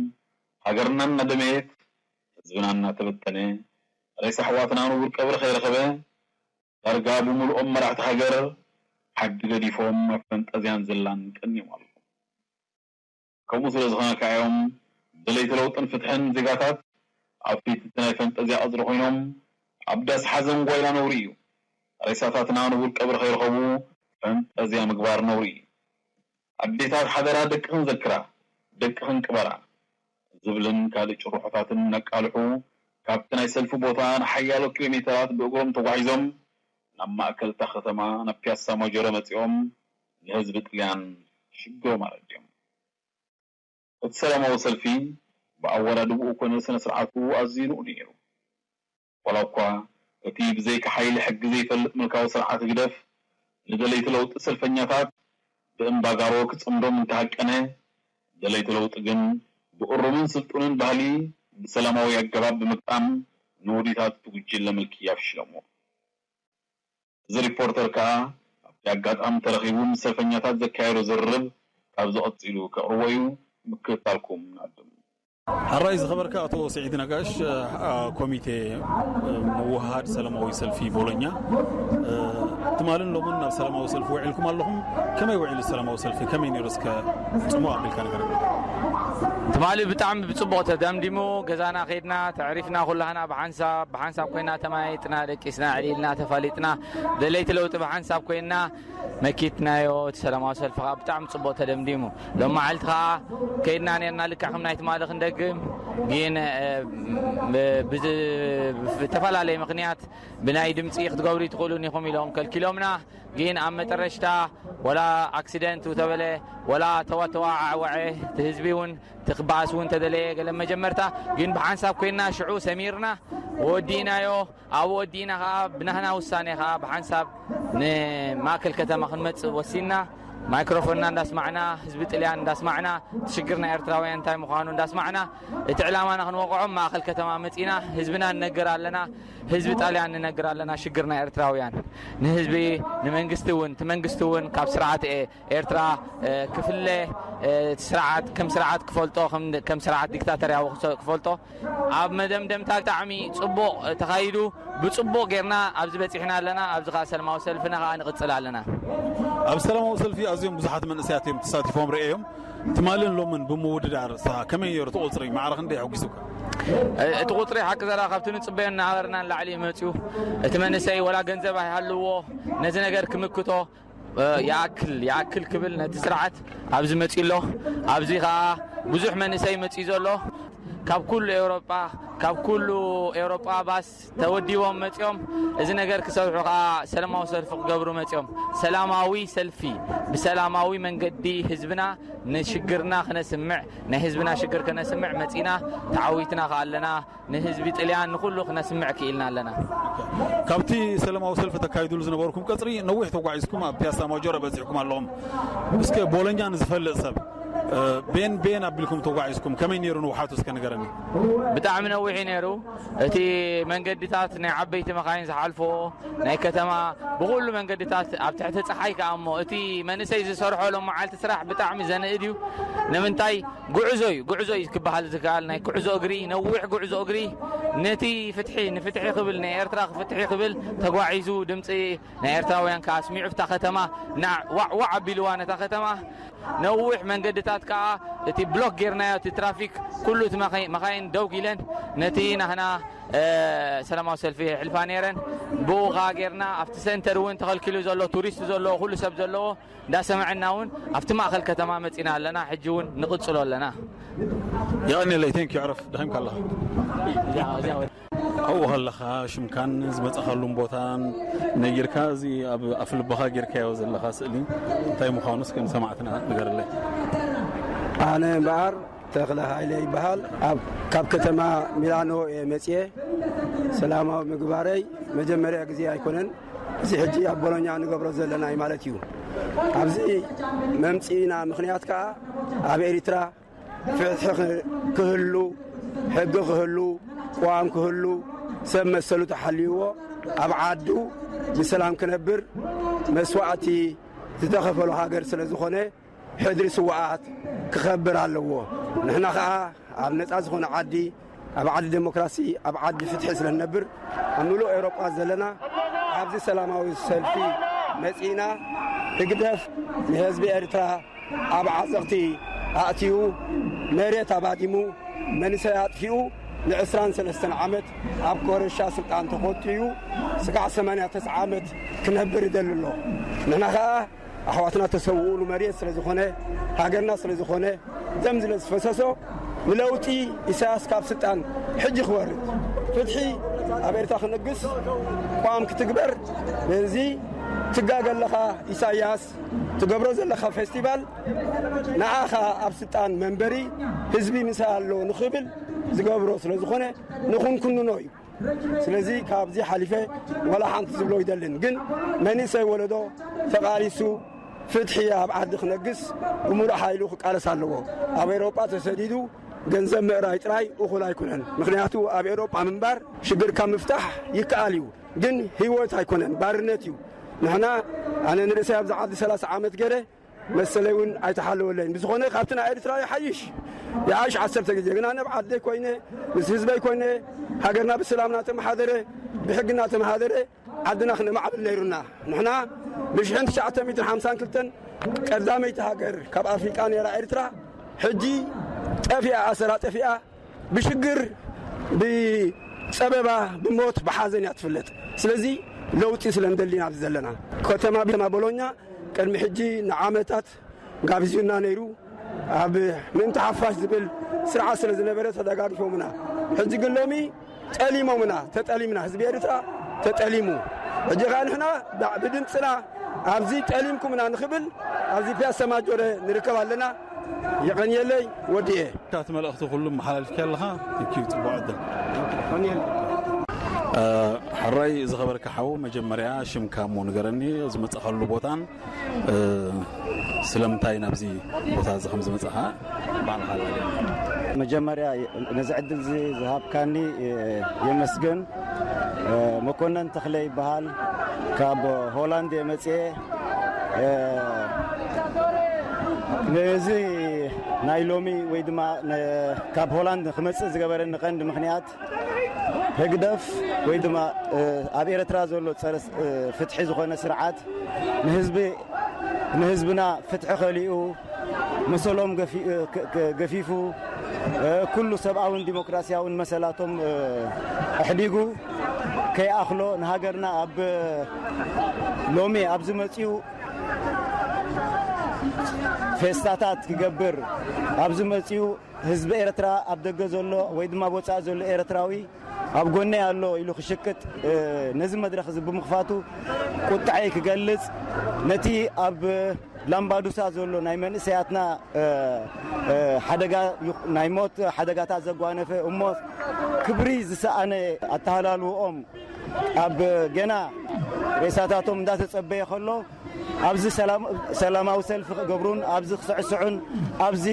ሃገርና እናደመየት ህዝብና እናተበተነ ሬሳ ኣሕዋትና ንቡር ቀብሪ ከይረኸበ ዳርጋ ብምልኦም መራሕቲ ሃገር ዓዲ ገዲፎም ኣብ ፈንጠዝያን ዝላን ቀንዮም ኣለዉ። ከምኡ ስለ ዝኾነ ከኣ እዮም ደለይቲ ለውጥን ፍትሕን ዜጋታት ኣብ ፊት እቲ ናይ ፈንጠዝያ ቀጽሪ ኮይኖም ኣብ ዳስ ሓዘን ጓይላ ነውሪ እዩ። ሬሳታትና ንቡር ቀብሪ ከይረኸቡ ፈንጠዝያ ምግባር ነውሪ እዩ። ኣዴታት ሓደራ ደቅኽን ዘክራ፣ ደቅኽን ቅበራ ዝብልን ካልእ ጭርሖታትን እናቃልሑ ካብቲ ናይ ሰልፊ ቦታ ንሓያሎ ኪሎ ሜተራት ብእግሮም ተጓዒዞም ናብ ማእከል እታ ከተማ ናብ ፒያሳ ማጆረ መጺኦም ንህዝቢ ጥልያን ሽግሮም ኣረዲኦም። እቲ ሰላማዊ ሰልፊ ብኣወዳድብኡ ኮነ ስነ ስርዓቱ ኣዝዩ ንኡድ ነይሩ። ዋላ እኳ እቲ ብዘይካ ሓይሊ ሕጊ ዘይፈልጥ ምልካዊ ስርዓት ህግደፍ ንደለይቲ ለውጢ ሰልፈኛታት ብእምባጋሮ ክጽምዶም እንተሃቀነ፣ ደለይቲ ለውጢ ግን ብእሩምን ስልጡንን ባህሊ ብሰላማዊ ኣገባብ ብምግጣም ንውዲታት እቲ ጉጅለ ምልኪ ኣፍሺሎምዎ። እዚ ሪፖርተር ከኣ ኣብቲ ኣጋጣሚ ተረኺቡ ምስ ሰልፈኛታት ዘካየዶ ዝርርብ ካብዚ ቀጺሉ ከቕርቦ እዩ። ምክትታልኩም ንዕድም። ሕራይ ዝኸበርካ ኣቶ ስዒድ ነጋሽ፣ ኮሚቴ ምውህሃድ ሰላማዊ ሰልፊ ቦሎኛ፣ ትማልን ሎምን ናብ ሰላማዊ ሰልፊ ውዒልኩም ኣለኹም። ከመይ ውዒሉ ሰላማዊ ሰልፊ? ከመይ ነይሩ? እስከ ጽሙቕ ኣቢልካ ንገረና። ትማሊ ብጣዕሚ ብጽቡቕ ተደምዲሙ። ገዛና ከይድና ተዕሪፍና፣ ኩላህና ብሓንሳብ ብሓንሳብ ኮይና ተማይጥና፣ ደቂስና፣ ዕሊልና፣ ተፋሊጥና፣ ደለይቲ ለውጢ ብሓንሳብ ኮይና መኪትናዮ። እቲ ሰላማዊ ሰልፊ ከዓ ብጣዕሚ ጽቡቕ ተደምዲሙ። ሎም መዓልቲ ከዓ ከይድና ነርና ልክዕ ከም ናይ ትማሊ ክንደግም፣ ግን ብዝተፈላለየ ምኽንያት ብናይ ድምፂ ክትገብሩ ይትኽእሉን ኢኹም ኢሎም ከልኪሎምና። ግን ኣብ መጠረሽታ ወላ ኣክሲደንት ተበለ ወላ ተዋተዋዓወዐ፣ እቲ ህዝቢ እውን እቲ ክበኣስ እውን ተደለየ ገለ መጀመርታ። ግን ብሓንሳብ ኮይና ሽዑ ሰሚርና ወዲእናዮ። ኣብኡ ወዲእና ከዓ ብናህና ውሳኔ ከዓ ብሓንሳብ ንማእከል ከተማ ክንመፅእ ወሲንና። ማይክሮፎንና እንዳስማዕና፣ ህዝቢ ጥልያን እንዳስማዕና፣ እቲ ሽግር ናይ ኤርትራውያን እንታይ ምዃኑ እንዳስማዕና፣ እቲ ዕላማና ክንወቕዖም ማእኸል ከተማ መጺና ህዝብና ንነግር ኣለና። ህዝቢ ጣልያን ንነግር ኣለና ሽግር ናይ ኤርትራውያን። ንህዝቢ፣ ንመንግስቲ እውን፣ እቲ መንግስቲ እውን ካብ ስርዓት ኤ-፣ ኤርትራ፣ እ፣ ክፍለ፣ እ፣ እቲ ስርዓት ከም ስርዓት ክፈልጦ፣ ከም፣ ከም ስርዓት ዲክታተርያዊ ክሰ-፣ ክፈልጦ። ኣብ መደምደምታ ብጣዕሚ ጽቡቕ ተኻይዱ፣ ብጽቡቕ ጌርና ኣብዚ በጺሕና ኣለና። ኣብዚ ከኣ ሰላማዊ ሰልፍና ከኣ ንቕጽል ኣለና። ኣብ ሰላማዊ ሰልፊ ኣዝዮም ብዙሓት መንእሰያት እዮም ተሳቲፎም ርእዮም። ትማልን ሎምን ብምውድዳር ንስኻ ከመይ ነይሩ እቲ ቁጽሪ? ማዕረ ክንደይ ኣሐጒሱካ? እ-፣ እቲ ቁጽሪ ሓቂ ዘረባ ካብቲ ንጽበዮ እናበርና ንላዕሊ እዩ መጺኡ። እቲ መንእሰይ ወላ ገንዘብ ኣይሃልዎ ነዚ ነገር ክምክቶ፣ እ፣ ይኣክል፣ ይኣክል ክብል ነቲ ስርዓት ኣብዚ መጺኡ ኣሎ። ኣብዚ ከኣ ብዙሕ መንእሰይ መጺኡ ዘሎ ካብ ኩሉ ኤውሮጳ፣ ካብ ኩሉ ኤውሮጳ ባስ ተወዲቦም መጺኦም። እዚ ነገር ክሰርሑ ከኣ ሰላማዊ ሰልፊ ክገብሩ መጺኦም። ሰላማዊ ሰልፊ፣ ብሰላማዊ መንገዲ ህዝብና ንሽግርና ክነስምዕ፣ ናይ ህዝብና ሽግር ክነስምዕ መጺና፣ ተዓዊትና ከኣ ኣለና። ንህዝቢ ጥልያን ንኹሉ ክነስምዕ ክኢልና ኣለና። ካብቲ ሰላማዊ ሰልፊ ተካይዱሉ ዝነበርኩም ቀጽሪ ነዊሕ ተጓዒዝኩም ኣብ ፒያሳ ማጆረ በጺሕኩም ኣለኹም። እስከ ቦሎኛ ንዝፈልጥ ሰብ፣ እ፣ ቤን ቤን ኣቢልኩም ተጓዒዝኩም፣ ከመይ ነይሩ ንውሓቱ እስከ ንገረኒ። ብጣዕሚ ነዊሕ እዩ ነይሩ። እቲ መንገድታት ናይ ዓበይቲ መኻይን ዝሓልፎ፣ ናይ ከተማ ብኹሉ መንገድታት ኣብ ትሕቲ ጸሓይ ከኣ እሞ፣ እቲ መንእሰይ ዝሰርሖ ሎም መዓልቲ ስራሕ ብጣዕሚ ዘንእድ እዩ። ንምንታይ? ጉዕዞ እዩ፣ ጉዕዞ እዩ ክበሃል ዝከኣል፣ ናይ ጉዕዞ እግሪ፣ ነዊሕ ጉዕዞ እግሪ፣ ነቲ ፍትሒ፣ ንፍትሒ ክብል፣ ንኤርትራ ፍትሒ ክብል ተጓዒዙ፣ ድምጺ ናይ ኤርትራውያን ከኣ ኣስሚዑ፣ ኣብታ ከተማ ና-፣ ዋዕ ዋዕ ኣቢልዋ ነታ ከተማ። ነዊሕ መንገድታት ከኣ እቲ ብሎክ ጌርናዮ፣ እቲ ትራፊክ ኩሉ እቲ መኻይ-፣ መኻይን ደው ኢለን ነቲ ናህና፣ እ፣ ሰላማዊ ሰልፊ የሕልፋ ነይረን። ብኡ ከኣ ጌርና ኣብቲ ሰንተር እውን ተኸልኪሉ ዘሎ፣ ቱሪስት ዘለዎ፣ ኩሉ ሰብ ዘለዎ እንዳሰማዕና እውን ኣብቲ ማእኸል ከተማ መጺና ኣለና። ሕጂ እውን ንቕጽሎ ኣለና። የቐንየለይ፣ ቴንክ ዩ። ዕረፍ፣ ደኺምካ ኣለኻ። ኣብኡ ከለኻ ሽምካን ዝመጻኻሉን ቦታን ነጊርካ፣ እዚ ኣብ ኣፍልቦኻ ጌርካዮ ዘለኻ ስእሊ እንታይ ምዃኑ እስከ ንሰማዕትና ንገረለይ። ኣነ እምበኣር ተኽለ ሃይለ ይበሃል። ኣብ፣ ካብ ከተማ ሚላኖ እየ መጽየ። ሰላማዊ ምግባረይ መጀመርያ ግዜ ኣይኮነን። እዚ ሕጂ ኣብ ቦሎኛ ንገብሮ ዘለና እዩ ማለት እዩ። ኣብዚ መምጽኢና ምኽንያት ከኣ ኣብ ኤሪትራ ፍትሒ ክ-፣ ክህሉ፣ ሕጊ ክህሉ፣ ቅዋም ክህሉ፣ ሰብ መሰሉ ተሓልይዎ ኣብ ዓዱ ብሰላም ክነብር መስዋእቲ ዝተኸፈሎ ሃገር ስለ ዝኾነ፣ ሕድሪ ስውኣት ክኸብር ኣለዎ። ንሕና ኸኣ ኣብ ነጻ ዝኾነ ዓዲ፣ ኣብ ዓዲ ዴሞክራሲ፣ ኣብ ዓዲ ፍትሒ ስለ ንነብር፣ ኣብ ምሉእ ኤውሮጳ ዘለና ኣብዚ ሰላማዊ ሰልፊ መጺእና፣ ህግደፍ ንህዝቢ ኤርትራ ኣብ ዓዘቕቲ ኣእትዩ፣ መሬት ኣባዲሙ፣ መንእሰይ ኣጥፊኡ፣ ንዕስራን ሰለስተን ዓመት ኣብ ኮረሻ ስልጣን ተኾትዩ፣ ስጋዕ ሰማንያ ተስዓ ዓመት ክነብር ይደሊ ኣሎ። ንሕና ኸኣ ኣሕዋትና ተሰውኡሉ መሬት ስለ ዝኾነ፣ ሃገርና ስለ ዝኾነ፣ ደም ስለ ዝፈሰሶ፣ ንለውጢ ኢሳያስ ካብ ስልጣን ሕጂ ክወርድ፣ ፍትሒ ኣብ ኤርትራ ክነግስ፣ ቋም ክትግበር፣ በዚ ትጋገ ኣለኻ ኢሳያስ፣ ትገብሮ ዘለኻ ፌስቲቫል ንዓኻ ኣብ ስልጣን መንበሪ ህዝቢ ምሳይ ኣሎ ንኽብል ዝገብሮ ስለ ዝኾነ ንኽንኩንኖ እዩ። ስለዚ ካብዚ ሓሊፈ ዋላ ሓንቲ ዝብሎ ይደልን። ግን መንእሰይ ወለዶ ተቓሊሱ ፍትሒ ኣብ ዓዲ ክነግስ ብምሉእ ሓይሉ ክቃለስ ኣለዎ። ኣብ ኤውሮጳ ተሰዲዱ ገንዘብ ምእራይ ጥራይ እኹል ኣይኮነን። ምኽንያቱ ኣብ ኤውሮጳ ምንባር ሽግርካ ምፍታሕ ይከኣል እዩ፣ ግን ህይወት ኣይኮነን፣ ባርነት እዩ። ንሕና፣ ኣነ ንርእሰይ ኣብዚ ዓዲ ሰላሳ ዓመት ገይረ፣ መሰለይ እውን ኣይተሓለወለይን። ብዝኾነ ካብቲ ናይ ኤርትራ ይሓይሽ፣ ይሓይሽ ዓሰርተ ግዜ። ግን ኣነ ኣብ ዓደይ ኮይነ፣ ምስ ህዝበይ ኮይነ፣ ሃገርና ብሰላም እናተመሓደረ፣ ብሕጊ እናተመሓደረ፣ ዓድና ክነማዕብል ነይሩና። ንሕና ብሽሕን ትሽዓተ ሚእትን ሓምሳን ክልተን ቀዳመይቲ ሃገር ካብ ኣፍሪቃ ነይራ ኤርትራ፣ ሕጂ ጠፊኣ፣ ኣሰራ ጠፊኣ፣ ብሽግር፣ ብጸበባ፣ ብሞት፣ ብሓዘን እያ ትፍለጥ። ስለዚ ለውጢ ስለ እንደሊ ኢና ኣብዚ ዘለና። ከተማ፣ ከተማ ቦሎኛ ቅድሚ ሕጂ ንዓመታት ጋቢዙና ነይሩ። ኣብ ምእንቲ ሓፋሽ ዝብል ስርዓት ስለ ዝነበረ ተደጋጊፎምና። ሕጂ ግን ሎሚ ጠሊሞምና፣ ተጠሊምና፣ ህዝቢ ኤርትራ ተጠሊሙ። ሕጂ ኸኣ ንሕና ዳ-፣ ብድምፅና ኣብዚ ጠሊምኩምና ንኽብል ኣብዚ ፒያሳ ማጆረ ንርከብ ኣለና። የቐንየለይ፣ ወዲኤ። እታ እቲ መልእኽቲ ኩሉ መሓላልፍካ ኣለኻ። ቴንኪዩ፣ ጽቡቕ ዕድል። ሕራይ ዝኸበርካ ሓው፣ መጀመርያ ሽምካ እሞ ንገረኒ፣ ዝመጻኻሉ ቦታን ስለምንታይ ናብዚ ቦታ እዚ ከም ዝመጻኻ ባዕልኻ። መጀመርያ ነዚ ዕድል እዚ ዝሃብካኒ የመስግን። መኮነን ተኽለ ይበሃል። ካብ ሆላንድ የመጽኤ። ነዚ ናይ ሎሚ ወይ ድማ ካብ ሆላንድ ክመጽእ ዝገበረኒ ቀንዲ ምኽንያት፣ ህግደፍ ወይ ድማ ኣብ ኤርትራ ዘሎ ጸረ ፍትሒ ዝኾነ ስርዓት ንህዝቢ ንህዝብና ፍትሒ ከሊኡ፣ መሰሎም ገፊፉ፣ ኩሉ ሰብኣውን ዲሞክራሲያውን መሰላቶም ኣሕዲጉ ከይኣኽሎ፣ ንሃገርና ኣብ ሎሚ ኣብዚ መጺኡ ፌስታታት ክገብር፣ ኣብዚ መጺኡ ህዝቢ ኤርትራ፣ ኣብ ደገ ዘሎ ወይ ድማ ወጻኢ ዘሎ ኤርትራዊ ኣብ ጎነይ ኣሎ ኢሉ ክሽቅጥ፣ ነዚ መድረኽ እዚ ብምኽፋቱ ቁጥዐይ ክገልጽ፣ ነቲ ኣብ ላምባዱሳ ዘሎ ናይ መንእሰያትና ሓደጋ፣ ናይ ሞት ሓደጋታት ዘጓነፈ፣ እሞ ክብሪ ዝሰኣነ ኣተሃላልወኦም ኣብ ገና ሬሳታቶም እንዳተጸበየ ከሎ፣ ኣብዚ ሰላማዊ ሰልፊ ክገብሩን ኣብዚ ክስዕስዑን ኣብዚ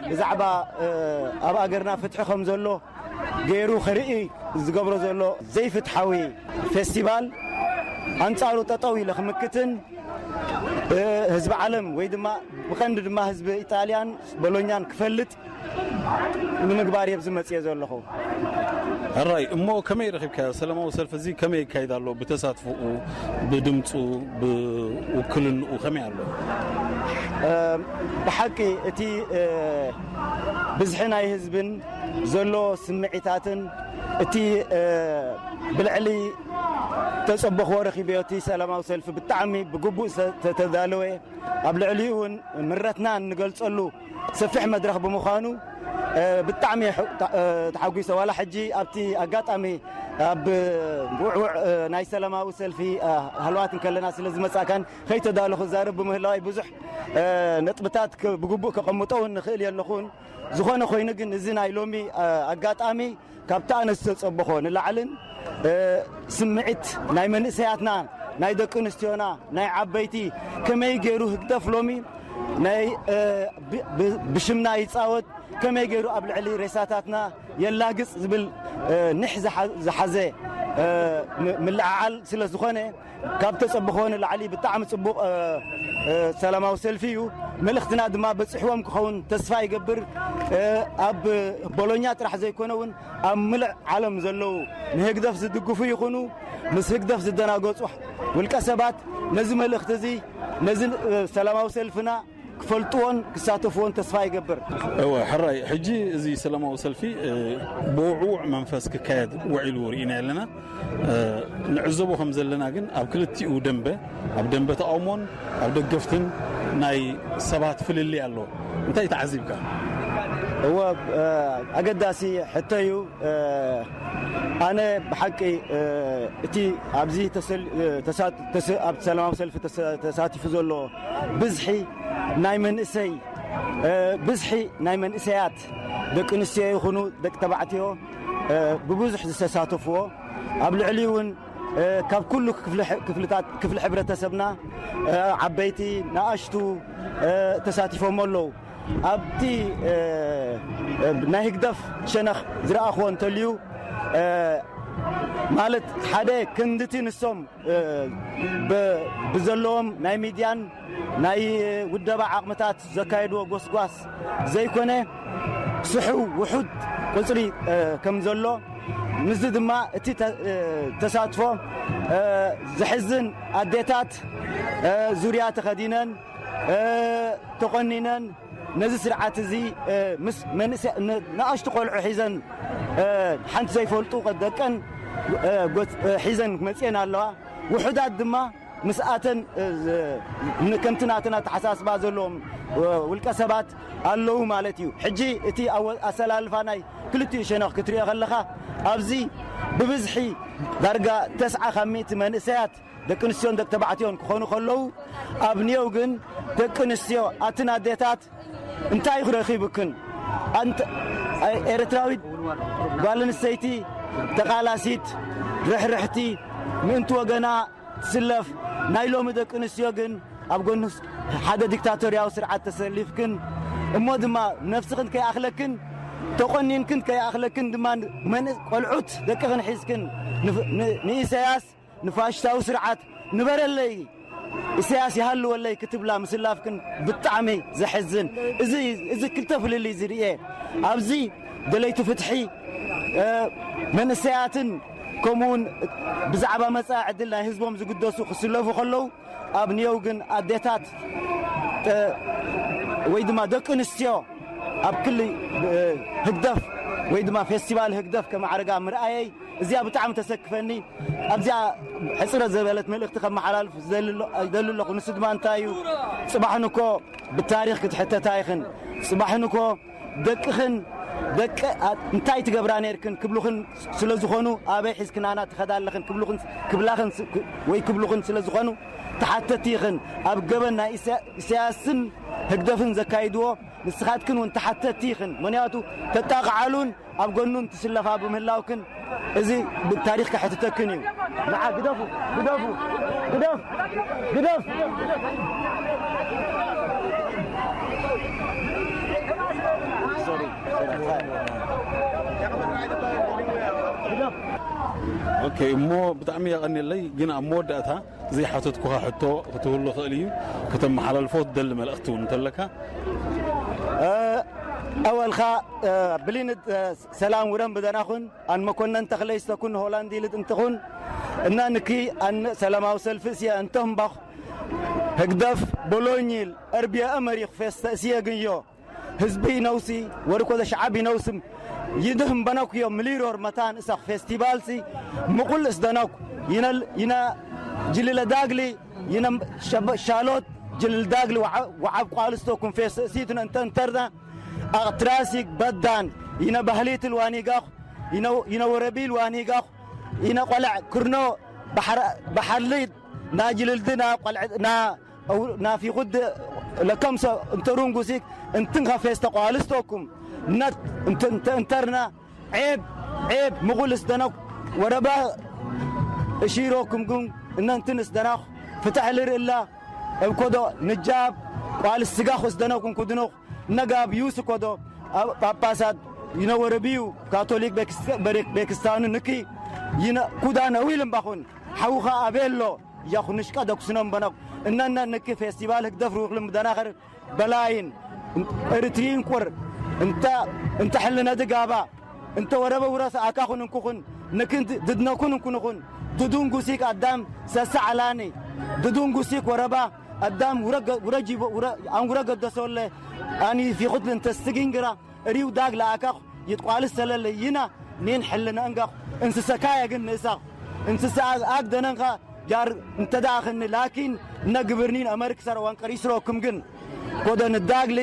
ብዛዕባ ኣብ ኣገርና ፍትሒ ከም ዘሎ ገይሩ ክርኢ ዝገብሮ ዘሎ ዘይፍትሓዊ ፌስቲቫል፣ ኣንጻሩ ጠጠው ኢለ ክምክትን ህዝቢ ዓለም ወይ ድማ ብቐንዲ ድማ ህዝቢ ኢጣልያን ቦሎኛን ክፈልጥ ንምግባር እየ ኣብዚ መጽየ ዘለኹ። ሕራይ እሞ ከመይ ረኺብካዮ? ሰላማዊ ሰልፊ እዚ ከመይ ይካይድ ኣሎ? ብተሳትፎኡ፣ ብድምፁ፣ ብውክልንኡ ከመይ ኣሎ? ብሓቂ እቲ ብዝሒ ናይ ህዝብን ዘሎ ስምዒታትን፣ እቲ ብልዕሊ ተጸበኽዎ ረኺበዮ፣ እቲ ሰላማዊ ሰልፊ ብጣዕሚ ብግቡእ ዝተዳለወ፣ ኣብ ልዕሊኡ እውን ምረትና እንገልጸሉ ሰፊሕ መድረኽ ብምዃኑ ብጣዕሚ ተሓጒሰ። ዋላ ሕጂ ኣብቲ ኣጋጣሚ ኣብ ውዕውዕ ናይ ሰላማዊ ሰልፊ ሃልዋት እንከለና ስለ ዝመጻእካን ከይተዳለኹ ዛረብ ብምህላዋይ ብዙሕ ነጥብታት ብግቡእ ከቐምጦ እውን ንኽእል የለኹን። ዝኾነ ኮይኑ ግን እዚ ናይ ሎሚ ኣጋጣሚ ካብቲ ኣነ ዝተጸበኾ ንላዕልን ስምዒት ናይ መንእሰያትና፣ ናይ ደቂ ኣንስትዮና፣ ናይ ዓበይቲ ከመይ ገይሩ ህግደፍ ሎሚ ናይ ብሽምና ይጻወት፣ ከመይ ገይሩ ኣብ ልዕሊ ሬሳታትና የላግጽ ዝብል ኒሕ ዝሓዘ ምልዕዓል ስለ ዝኾነ፣ ካብ ተጸብኾ ንላዕሊ ብጣዕሚ ጽቡቕ ሰላማዊ ሰልፊ እዩ። መልእኽትና ድማ በጺሕዎም ክኸውን ተስፋ ይገብር። ኣብ ቦሎኛ ጥራሕ ዘይኮነ እውን ኣብ ምልእ ዓለም ዘለዉ ንህግደፍ ዝድግፉ ይኹኑ ምስ ህግደፍ ዝደናገጹ ውልቀ ሰባት ነዚ መልእኽቲ እዚ፣ ነዚ ሰላማዊ ሰልፍና ክፈልጥዎን ክሳተፍዎን ተስፋ ይገብር። እወ፣ ሕራይ፣ ሕጂ እዚ ሰላማዊ ሰልፊ ብውዕውዕ መንፈስ ክካየድ ውዒሉ ርኢና ኣለና። ንዕዘቦ ከም ዘለና ግን ኣብ ክልቲኡ ደንበ፣ ኣብ ደንበ ተቓውሞን ኣብ ደገፍትን ናይ ሰባት ፍልልይ ኣሎ። እንታይ ተዓዚብካ? እወ፣ ኣገዳሲ ሕቶ እዩ። ኣነ ብሓቂ እቲ ኣብዚ ኣብ ሰላማዊ ሰልፊ ተሳቲፉ ዘሎ ብዝሒ ናይ መንእሰይ፣ ብዝሒ ናይ መንእሰያት፣ ደቂ ኣንስትዮ ይኹኑ ደቂ ተባዕትዮ ብብዙሕ ዝተሳተፍዎ፣ ኣብ ልዕሊኡ እውን ካብ ኩሉ ክፍልታት፣ ክፍሊ ሕብረተሰብና፣ ዓበይቲ፣ ንኣሽቱ ተሳቲፎም ኣለዉ። ኣብቲ ናይ ህግደፍ ሸነኽ ዝረኣኽዎ እንተልዩ፣ ማለት ሓደ ክንድቲ ንሶም ብዘለዎም ናይ ሚድያን ናይ ውደባ ዓቕምታት ዘካየድዎ ጎስጓስ ዘይኮነ፣ ስሑ ውሑድ ቁጽሪ ከም ዘሎ፣ ምስዚ ድማ እቲ ተሳትፎ ዘሕዝን፣ ኣዴታት ዙርያ ተኸዲነን ተቖኒነን ነዚ ስርዓት እዚ ምስ ንኣሽቱ ቆልዑ ሒዘን፣ ሓንቲ ዘይፈልጡ ደቀን ሒዘን መፅኤን ኣለዋ። ውሑዳት ድማ ምስኣተን ከምቲ ናተን ኣተሓሳስባ ዘለዎም ውልቀ ሰባት ኣለዉ ማለት እዩ። ሕጂ እቲ ኣሰላልፋ ናይ ክልቲኡ ሸነኽ ክትሪኦ ከለኻ፣ ኣብዚ ብብዝሒ ዳርጋ ተስዓ ካብ ሚእቲ መንእሰያት ደቂ ኣንስትዮን ደቂ ተባዕትዮን ክኾኑ ከለዉ፣ ኣብ ኒዮው ግን ደቂ ኣንስትዮ፣ ኣትን ኣዴታት እንታይ ክረኺብክን? ኣንት-፣ ኤርትራዊት ጓል ኣንስተይቲ ተቓላሲት፣ ርሕርሕቲ፣ ምእንቲ ወገና ትስለፍ። ናይ ሎሚ ደቂ ኣንስትዮ ግን ኣብ ጎኒ ሓደ ዲክታቶርያዊ ስርዓት ተሰሊፍክን፣ እሞ ድማ ነፍስኽን ከይኣኽለክን፣ ተቖኒንክን ከይኣኽለክን ድማ መን-፣ ቆልዑት ደቅኽን ሒዝክን ንፍ-፣ ን-፣ ንኢሳያስ ንፋሽስታዊ ስርዓት ንበረለይ፣ ኢሳያስ ይሃልወለይ ክትብላ ምስላፍክን ብጣዕሚ ዘሕዝን። እዚ፣ እዚ ክልተ ፍልልይ ዝርኤ ኣብዚ ደለይቲ ፍትሒ፣ እ፣ መንእሰያትን ከምኡውን ብዛዕባ መጻኢ ዕድል ናይ ህዝቦም ዝግደሱ ክስለፉ ከለዉ፣ ኣብ ኒዮው ግን ኣዴታት፣ እ፣ ወይ ድማ ደቂ ኣንስትዮ ኣብ ክሊ፣ እ፣ ህግደፍ ወይ ድማ ፌስቲቫል ህግደፍ ከማዕረጋ ምርኣየይ እዚኣ ብጣዕሚ ተሰክፈኒ። ኣብዚኣ ሕጽረት ዘበለት መልእኽቲ ከመሓላልፍ ዝደሊ ኣሎ-፣ ይደሊ ኣለኹ። ንሱ ድማ እንታይ እዩ? ጽባሕን እኮ ብታሪኽ ክትሕተታ ኢኽን። ጽባሕን እኮ ደቅኽን፣ ደቂ ኣ-፣ እንታይ ትገብራ ነርክን ክብሉኽን ስለ ዝኾኑ፣ ኣበይ ሒዝክናና ትኸዳ ኣለኽን ክብሉኽን፣ ክብላኽን ስ-፣ ክ-፣ ወይ ክብሉኽን ስለ ዝኾኑ፣ ተሓተቲ ኢኽን። ኣብ ገበን ናይ ኢሳ-፣ ኢሳያስን ህግደፍን ዘካይድዎ ንስኻትክን እውን ተሓተቲ ኢኽን። ምኽንያቱ ተጣቕዓሉን ኣብ ጎኑን ትስለፋ ብምህላውክን፣ እዚ ብታሪኽ ከሕትተክን እዩ። ንዓ ግደፉ፣ ግደፉ፣ ግደፍ፣ ግደፍ። ኦኬ፣ እሞ ብጣዕሚ የቐንየለይ፣ ግን ኣብ መወዳእታ ዘይሓተትኩኻ ሕቶ ክትህሉ ይኽእል እዩ፣ ከተመሓላልፎ ትደሊ መልእኽቲ እውን እንተለካ? እ፣ ኣወልኻ፣ እ፣ ብሊንድ፣ እ፣ ሰላም ውረን ብደናኹን፣ ኣን መኮነን ተኽለይ ዝተኩን ሆላንድ ይልጥ እንትኹን፣ እና ንኪ ኣን ሰላማዊ ሰልፊ እሲየ እንተምባኹ፣ ህግደፍ ቦሎኝ ይል፣ እርብየ እመሪኽ ፌስተ እሲየ ግዮ፣ ህዝቢ ነውሲ፣ ወርኮ ዘሽዓብ ነውስም፣ ይድህም በነኩዮ፣ ምሊሮር መታን እሰኽ ፌስቲቫልሲ፣ ምቑል እስደነኩ፣ ይነል-፣ ይነ ጅልለ ዳግሊ፣ ይነ ሸበ-፣ ሻሎት ጅልል ዳግሊ፣ ወዓ-፣ ወዓብ ቋልስቶ ኩንፌስ ሲትነ እንተ እንተርና፣ ኣቕትራሲግ በዳን፣ ይነ ባህሊት ልዋኒጋኹ፣ ይነ፣ ይነ ወረቢ ልዋኒጋኹ፣ ይነ ቆለዕ ክርኖ፣ ባሕር-፣ ባሕርሊድ፣ ናጅልልድና፣ ቆልዕ-፣ ና-፣ ኣው-፣ ናፊኹድ ለከምሰ እንተሩንጉሲክ እንትንኸ ፌስተ ቋልስቶኩም ነት እንተ-፣ እንተ-፣ እንተርና ዔብ፣ ዔብ ምቑልስ ደነኩ ወረባ እሺሮኩም ግን እነንትንስ ደናኹ ፍትሕ ልርእላ እብ ኮዶ ንጃብ ቋልስ ስጋኹስ ደነኩም ኩድኑኽ ነጋብ ዩስ ኮዶ ኣብ ጳጳሳት ይነወረብዩ ካቶሊክ ቤክስ-፣ በሬክ-፣ ቤክስታኑ ንኪ ይነ-፣ ኩዳ ነዊል እምባኹን ሓውኻ ኣቤሎ ያኹ ንሽቀ ደኩስኖም በነኩ እነነ ንኪ ፌስቲቫል ህግደፍ ሩኽልም ደናኸር በላይን እርትይን ቁር እንተ፣ እንተ ሕልነ ድጋባ እንተ ወረበ ውረስ ኣካኹን እንኩኹን ንክን ድድነኩን እንኩንኹን ድዱን ጉሲክ ኣዳም ሰሰ ዓላኒ ድዱን ጉሲክ ወረባ ኣዳም ውረ ገ-፣ ውረ ጂቦ፣ ውረ፣ ኣን ውረ ገደሶለ ኣኒ ፊኹት ልንተስትጊን ግራ እሪው ዳግ ለኣካኹ ይትቋልስ ሰለለ ይና ኔን ሕልነ እንጋኹ እንስሰካየ ግን ንእሳኹ እንስሳ ኣግ-፣ ኣግደነንኻ ጃር እንተ ደኣኽኒ ላኪን እነ ግብርኒን ኣመርክ ሰረዋን ቀሪስሮኩም ግን ኮደ ንዳግሊ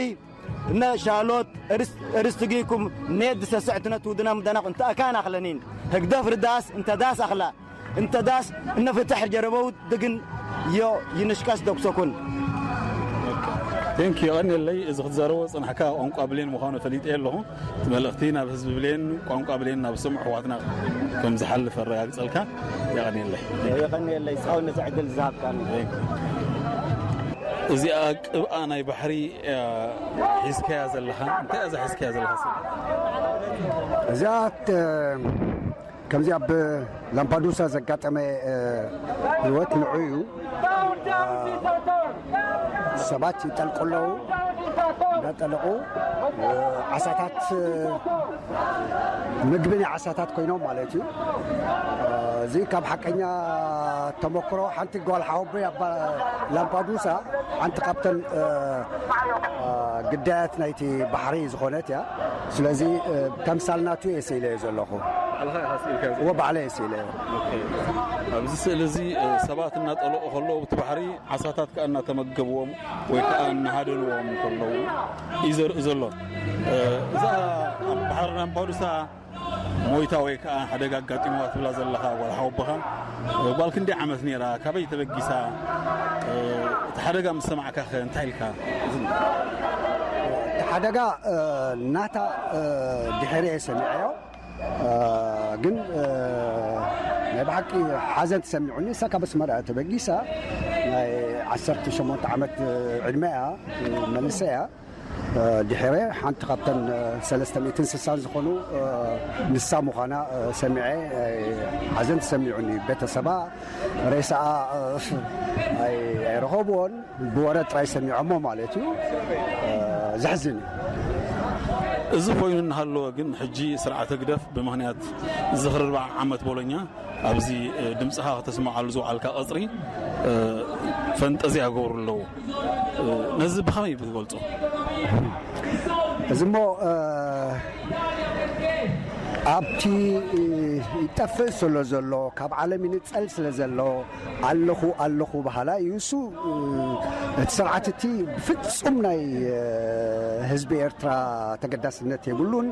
እነ ሻሎት እርስ-፣ እርስትጊኩም ኔድ ሰስዕትነት ውድና ምደናኹ እንተ ኣካን ኣኽለኒን ህግደፍ ርዳስ እንተ ዳስ ኣኽላ እንተ ዳስ እነ ፍትሕ ጀረበው ድግን ዮ ይንሽቀስ ደኩሰኩን። ቴንክ ዩ። የቐንየለይ። እዚ ክትዛረቦ ዝጸናሕካ ቋንቋ ብሌን ምዃኑ ፈሊጠ ኣለኹ። እቲ መልእኽቲ ናብ ህዝቢ ብሌን፣ ቋንቋ ብሌን ናብ ዝሰምዑ ኣሕዋትና ከም ዝሓልፍ ኣረጋግጸልካ። የቐንየለይ። የቐንየለይ። እስኻውን ነዚ ዕድል ዝሃብካኒ። ቴንክ ዩ። እዚኣ ቅብኣ ናይ ባሕሪ እያ ሒዝካያ ዘለኻ። እንታይ እያ እዛ ሒዝካያ ዘለኻ ስእሊ? እዚኣ ት-፣ ከምዚ ኣብ ላምፓዱሳ ዘጋጠመ፣ እ፣ ህይወት ንዑ እዩ። እ፣ ሰባት ይጠልቁ ኣለዉ። እንዳጠለቑ፣ እ፣ ዓሳታት፣ እ፣ ምግቢ ናይ ዓሳታት ኮይኖም ማለት እዩ። እ፣ እዚ ካብ ሓቀኛ ተመክሮ ሓንቲ ጓል ሓወቦይ ኣብ ላምፓዱሳ ሓንቲ ካብተን፣ እ፣ እ፣ ግዳያት ናይቲ ባሕሪ ዝኾነት እያ። ስለዚ፣ እ፣ ተምሳል ናቱ እየ ስኢለዮ ዘለኹ። ባዕልኻ ኢኻ ስኢልካዮ ዘለኻ? እወ፣ ባዕለይ እየ ስኢለዮ። ኦኬ። ኣብዚ ስእሊ እዚ፣ እ፣ ሰባት እናጠለቑ ከለዉ፣ እቲ ባሕሪ ዓሳታት ከኣ እናተመገብዎም ወይ ከኣ እናሃደንዎም ከለዉ እዩ ዘርኢ ዘሎ። እ፣ እዛ ኣብ ባሕሪ ላምፓዱሳ ሞይታ ወይ ከኣ ሓደጋ ኣጋጢምዋ ትብላ ዘለኻ ጓል ሓወቦኻ፣ እ፣ ጓል ክንደይ ዓመት ነይራ? ካበይ ተበጊሳ? እ፣ እቲ ሓደጋ ምስ ሰማዕካኸ እንታይ ኢልካ? እቲ ሓደጋ፣ እ፣ ናታ፣ እ፣ ድሒረ እየ ሰሚዐዮ። እ፣ ግን ናይ ብሓቂ ሓዘን ተሰሚዑኒ። እሳ ካብ ኣስመራ እያ ተበጊሳ። ናይ ዓሰርተ ሸሞንተ ዓመት ዕድመ እያ፣ መንእሰይ እያ። ድሕረ ሓንቲ ካብተን ሰለስተ ሚእትን ስሳን ዝኾኑ ንሳ ምዃና ሰሚዐ፣ ሓዘን ተሰሚዑኒ። ቤተሰባ ሬሳኣ ኣይረኸብዎን። ብወረ ጥራይ ሰሚዖሞ ማለት እዩ። ዘሕዝን እዩ። እዚ ኮይኑ እናሃለወ ግን፣ ሕጂ ስርዓት ህግደፍ ብምኽንያት ዝኽሪ ኣርብዓ ዓመት ቦሎኛ ኣብዚ ድምፅኻ ከተስምዓሉ ዝወዓልካ ቀፅሪ ፈንጠዝያ ይገብሩ ኣለዉ። ነዚ ብኸመይ ትገልፆ? እዚ እሞ ኣብቲ ይጠፍእ ስለ ዘሎ፣ ካብ ዓለም ይንፀል ስለ ዘሎ፣ ኣለኹ ኣለኹ በሃላይ እዩ። እሱ እቲ ስርዓት እቲ ፍጹም ናይ ህዝቢ ኤርትራ ተገዳስነት የብሉን።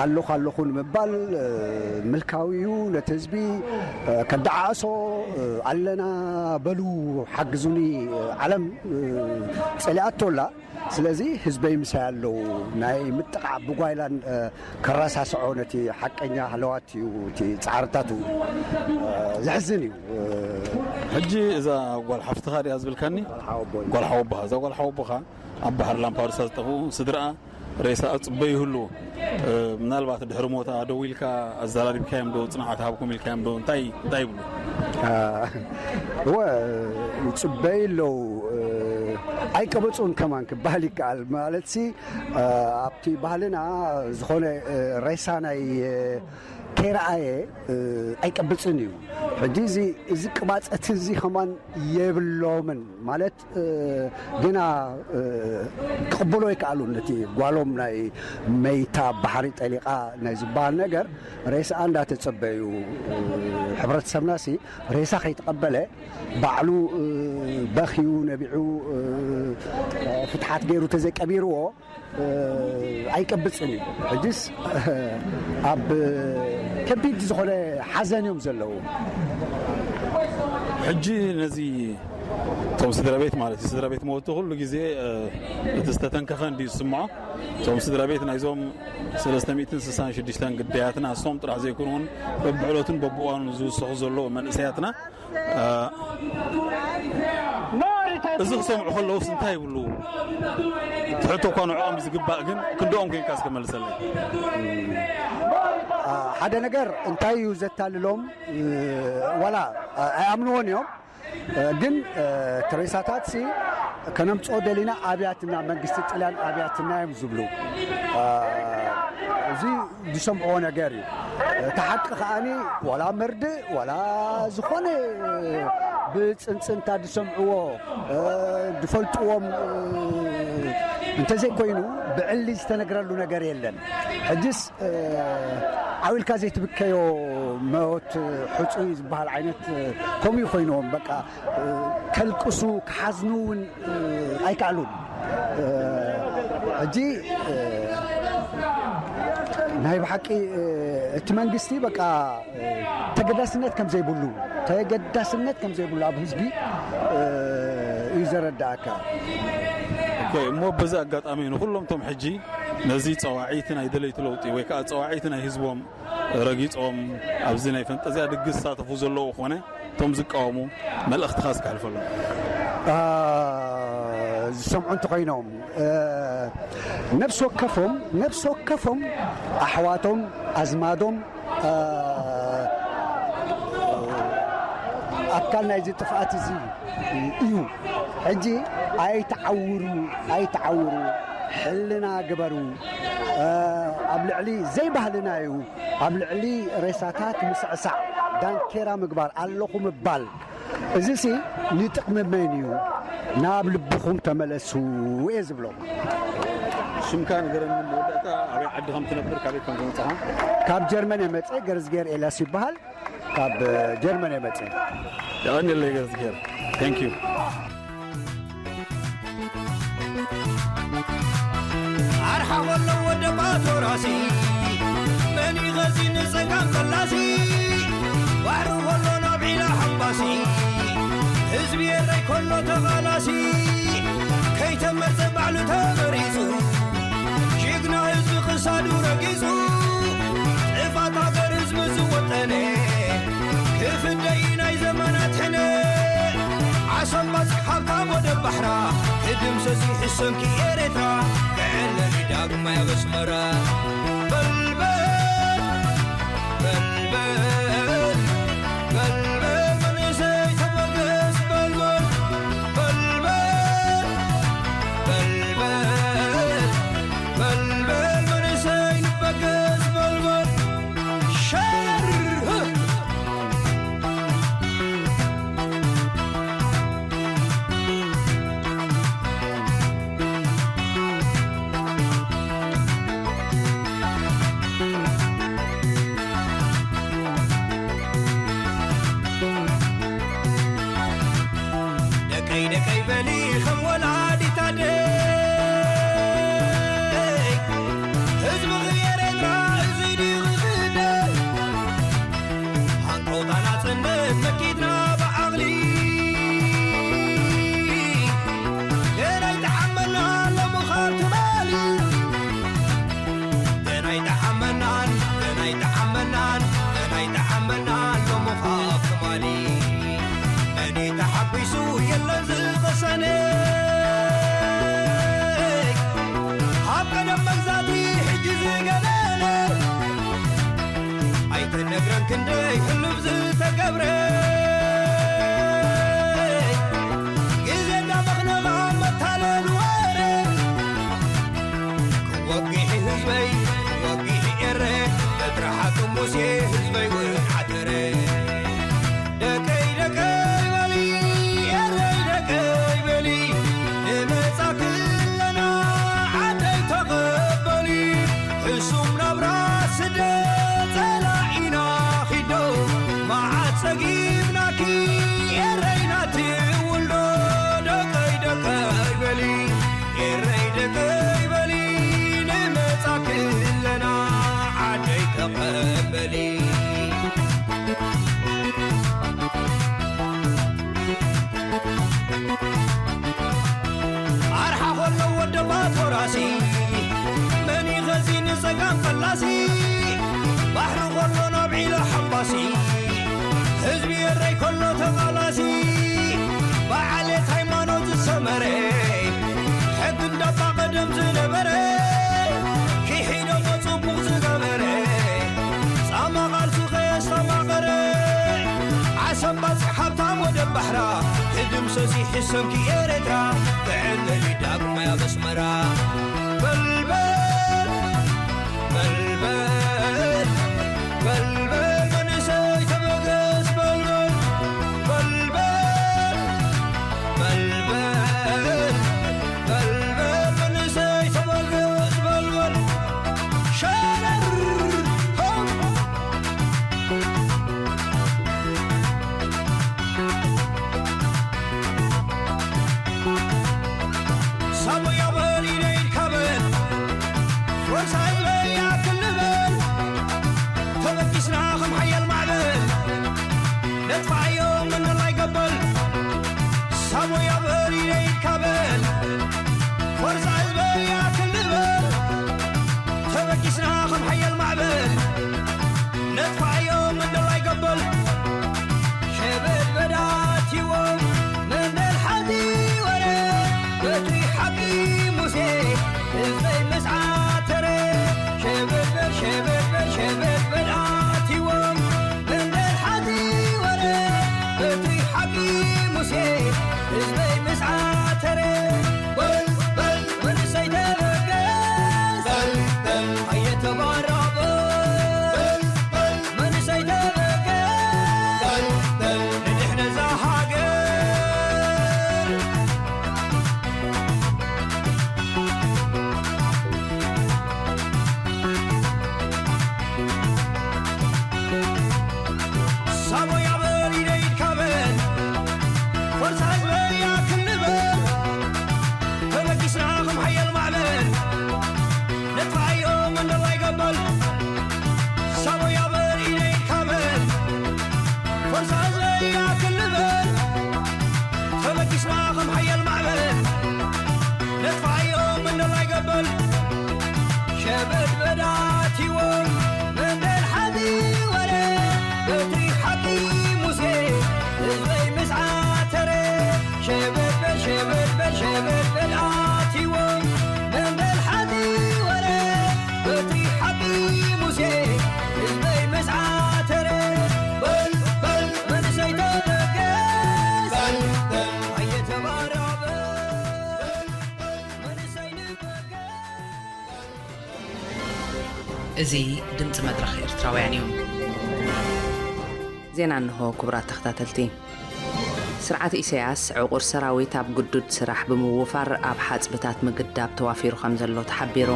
ኣለኹ ኣለኹ ንምባል ምልካዊ እዩ። ነቲ ህዝቢ ከደዓዕሶ ኣለና በሉ ሓግዙኒ ዓለም ጸሊኣቶ ኣላ። ስለዚ ህዝበይ ምሳይ ኣለዉ። ናይ ምጥቓዕ ብጓይላን ከረሳስዖ ነቲ ሓቀኛ ሃለዋት እዩ እቲ ጻዕርታቱ። ዘሕዝን እዩ። ሕጂ እዛ ጓል ሓፍትኻ ድያ ዝብልካኒ? ጓል ሓወቦኻ። እዛ ጓል ሓወቦኻ ኣብ ባሕሪ ላምፓዱሳ ዝጠፍኡ ስድራኣ ሬሳ ኣብ ጽበ ይህሉ። ምናልባት ድሕሪ ሞታ ደው ኢልካ ኣዘራሪብካዮም ዶ፣ ጽንዓት ሃብኩም ኢልካዮም ዶ፣ እንታይ እንታይ ይብሉ? እወ፣ ይጽበዩ ኣለዉ። ኣይቀበጹን ከማን ክበሃል ይከኣል። ማለትሲ ኣብቲ ባህልና ዝኾነ ሬሳ ናይ ከይረኣየ ኣይቀብጽን እዩ። ሕጂ እዚ እዚ ቅባጸት እዚ ከማን የብሎምን ማለት ግና ክቕበሎ ኣይከኣሉን። ነቲ ጓሎም ናይ መይታ ባሕሪ ጠሊቓ ናይ ዝበሃል ነገር ሬስኣ እንዳተጸበዩ ሕብረተሰብናሲ ሬሳ ከይተቐበለ ባዕሉ በኽዩ ነቢዑ ፍትሓት ገይሩ ተዘይቀቢርዎ ኣይቀብጽን እዩ። ሕጅስ ኣብ ከቢድ ዝኾነ ሓዘን እዮም ዘለዉ። ሕጂ ነዚ እቶም ስድራ ቤት ማለት እዩ፣ ስድራ ቤት መወቲ ኩሉ ግዜ እቲ ዝተተንከፈ እንዲ ዝስምዖ። እቶም ስድራ ቤት ናይዞም ሰለስተ ሚእትን ስሳን ሽዱሽተን ግዳያትና እሶም ጥራሕ ዘይኮኑን በብዕለቱን በብእዋኑን ዝውሰኹ ዘለዉ መንእሰያትና እዚ ክሰምዑ ከለውስ እንታይ ይብሉ? ትሕቶ እኳ ንዕኦም ዝግባእ ግን ክንድኦም ኮይንካ እስከ መልሰለይ። ሓደ ነገር እንታይ እዩ ዘታልሎም? ዋላ ኣይኣምንዎን እዮም። ግን እቲ ሬሳታት ሲ ከነምፅኦ ደሊና ኣብያትና መንግስቲ ጥልያን ኣብያትና እዮም ዝብሉ። እዚ ዝሰምዕዎ ነገር እዩ። እቲ ሓቂ ከዓኒ ዋላ መርድእ ዋላ ዝኾነ ብፅንፅንታ ዝሰምዕዎ ዝፈልጥዎም እንተዘይኮይኑ ብዕሊ ዝተነግረሉ ነገር የለን። ሕጅስ ዓው ኢልካ ዘይትብከዮ መወት ሕፁይ ዝበሃል ዓይነት ከምኡ ኮይንዎም በቃ ከልቅሱ ክሓዝኑ እውን ኣይከኣሉን። ሕጂ ናይ ብሓቂ እቲ መንግስቲ በቃ ተገዳስነት ከም ዘይብሉ ተገዳስነት ከም ዘይብሉ ኣብ ህዝቢ እዩ ዘረዳእካ። እሞ በዚ ኣጋጣሚ ንኩሎም እቶም ሕጂ ነዚ ጸዋዒቲ ናይ ደለይቲ ለውጢ ወይ ከዓ ጸዋዒቲ ናይ ህዝቦም ረጊጾም ኣብዚ ናይ ፈንጠዝያ ድግስ ዝሳተፉ ዘለዉ ኮነ እቶም ዝቃወሙ መልእኽትኻ እስኪ ኣሕልፈሎም። ዝሰምዑ እንተኾይኖም ነፍሲ ወከፎም ነፍሲ ወከፎም ኣሕዋቶም ኣዝማዶም ኣካል ናይዚ ጥፍኣት እዚ እዩ። ሕጂ ኣይተዓውሩ ኣይተዓውሩ ሕልና ግበሩ። ኣብ ልዕሊ ዘይባህልና እዩ ኣብ ልዕሊ ሬሳታት ምስዕሳዕ ዳንኬራ ምግባር ኣለኹ ምባል እዚሲ ንጥቕሚ መን እዩ? ናብ ልብኹም ተመለሱ እየ ዝብሎም። ሽምካ ንገረኒ መወዳእታ ኣበይ ዓዲ ከም ትነብር ካበይ ከም ዝመጻኻ? ካብ ጀርመን እየ መጽእ። ገርዝጌር ኤልያስ ይበሃል። ካብ ጀርመን እየ መጽእ። የቐንየለይ ገርዝጌር። Thank you። ኣርሓ ከሎ ወደባ ዶራሲ መን ይኸዚ ንጸጋም ፈላሲ ባሕሪ ከሎ ናብ ዒላ ሓምባሲ ህዝቢ ኤረይ ከሎ ተቓላሲ ከይተመርጸ ባዕሉ ተመሪጹ ጅግና ህዝቢ ክሳዱ ረጊጹ ጥፋት ሃገር ህዝቢ እዚ ሕሰምኪ ኤርትራ፣ ክዕለሊ ዳግማይ ኣብ ኣስመራ። በልበል፣ በልበል፣ በልበል፣ መንእሰይ ተበገስ በልበል። በልበል፣ በልበል፣ በልበል፣ መንእሰይ ንበገስ በልበል። ሸር! ደቀይ ደቀይ በሊ ከም ወላዲት ኣደይ፣ ህዝቢ ኤርትራ እዚ ድዩ ክብደል? ሃንቀውታ ናጽነት መኪትና ብዓቕሊ፣ ገና ኣይተዓመናን ሎሚ ካብ ትማሊ። ገና ኣይተዓመናን፣ ገና ኣይተዓመናን፣ ገና ኣይተዓመናን ሎሚ ካብ ትማሊ። መን ተሓጒሱ የለን ዝቐሰነ፣ ካብ ቀደም መግዛእቲ ሕጂ ዝገነነ። ኣይተነግረን ክንደይ ሕሉፍ ዝተገብረ፣ ግዜ እንዳመኽነኻ መታለል ወረ። ክወግሒ ህዝበይ፣ ክወግሒ ኤረ፣ በትሪ ሓቂ ሙሴ ህዝበይ እውን ዓተረ። ደቀይ ደቀይ በሊ፣ ኤረይ ደቀይ በሊ፣ ንመጻ ክለና ዓደይ ተቐበሊ። ሕሱም ናብራ ስደት ጸላኢና ኺዶ፣ መዓት ጸጊብናኪ ኤረይ ናቲ ውልዶ። ደቀይ ደቀይ በሊ፣ ኤረይ ደቀይ በሊ፣ ንመጻ ክለና ዓደይ ተቐበሊ። ኣርሓ ኾሎ ወደባት ወራሲ፣ መን ይኸዚ ንጸጋም ፈላሲ? ባሕሪ ኾሎ ናብ ዒላ ሓባሲ፣ ህዝቢ ኤረይ ከሎ ተቓላሲ፣ ብዓሌት ሃይማኖት ዝሰመረ፣ ሕጊ እንዳባ ቀደም ዝነበረ፣ ክሒዶሞ ጽቡቕ ዝገበረ፣ ጻማ ቃልሱ ከየስተማቐረ፣ ዓሰብ ባጽዕ ሃብታም ወደብ ባሕራ፣ ትድምሰስ ይሕሰምኪ ኤርትራ፣ ክዕለሊ ዳግማይ ኣብ ኣስመራ። በልበል፣ በልበል፣ በልበል መንእሰይ ተበገስ በልበል። በልበል፣ በልበል፣ በልበል መንእሰይ ተበገስ በልበል። ሸረር! ሆ! ሳቦያ በል ኢደይ እዚ ድምፂ መድረኽ ኤርትራውያን እዩ። ዜና እንሆ። ክቡራት ተኸታተልቲ፣ ስርዓት ኢሳያስ ዕቑር ሰራዊት ኣብ ግዱድ ስራሕ ብምውፋር ኣብ ሓጽብታት ምግዳብ ተዋፊሩ ከም ዘሎ ተሓቢሩ።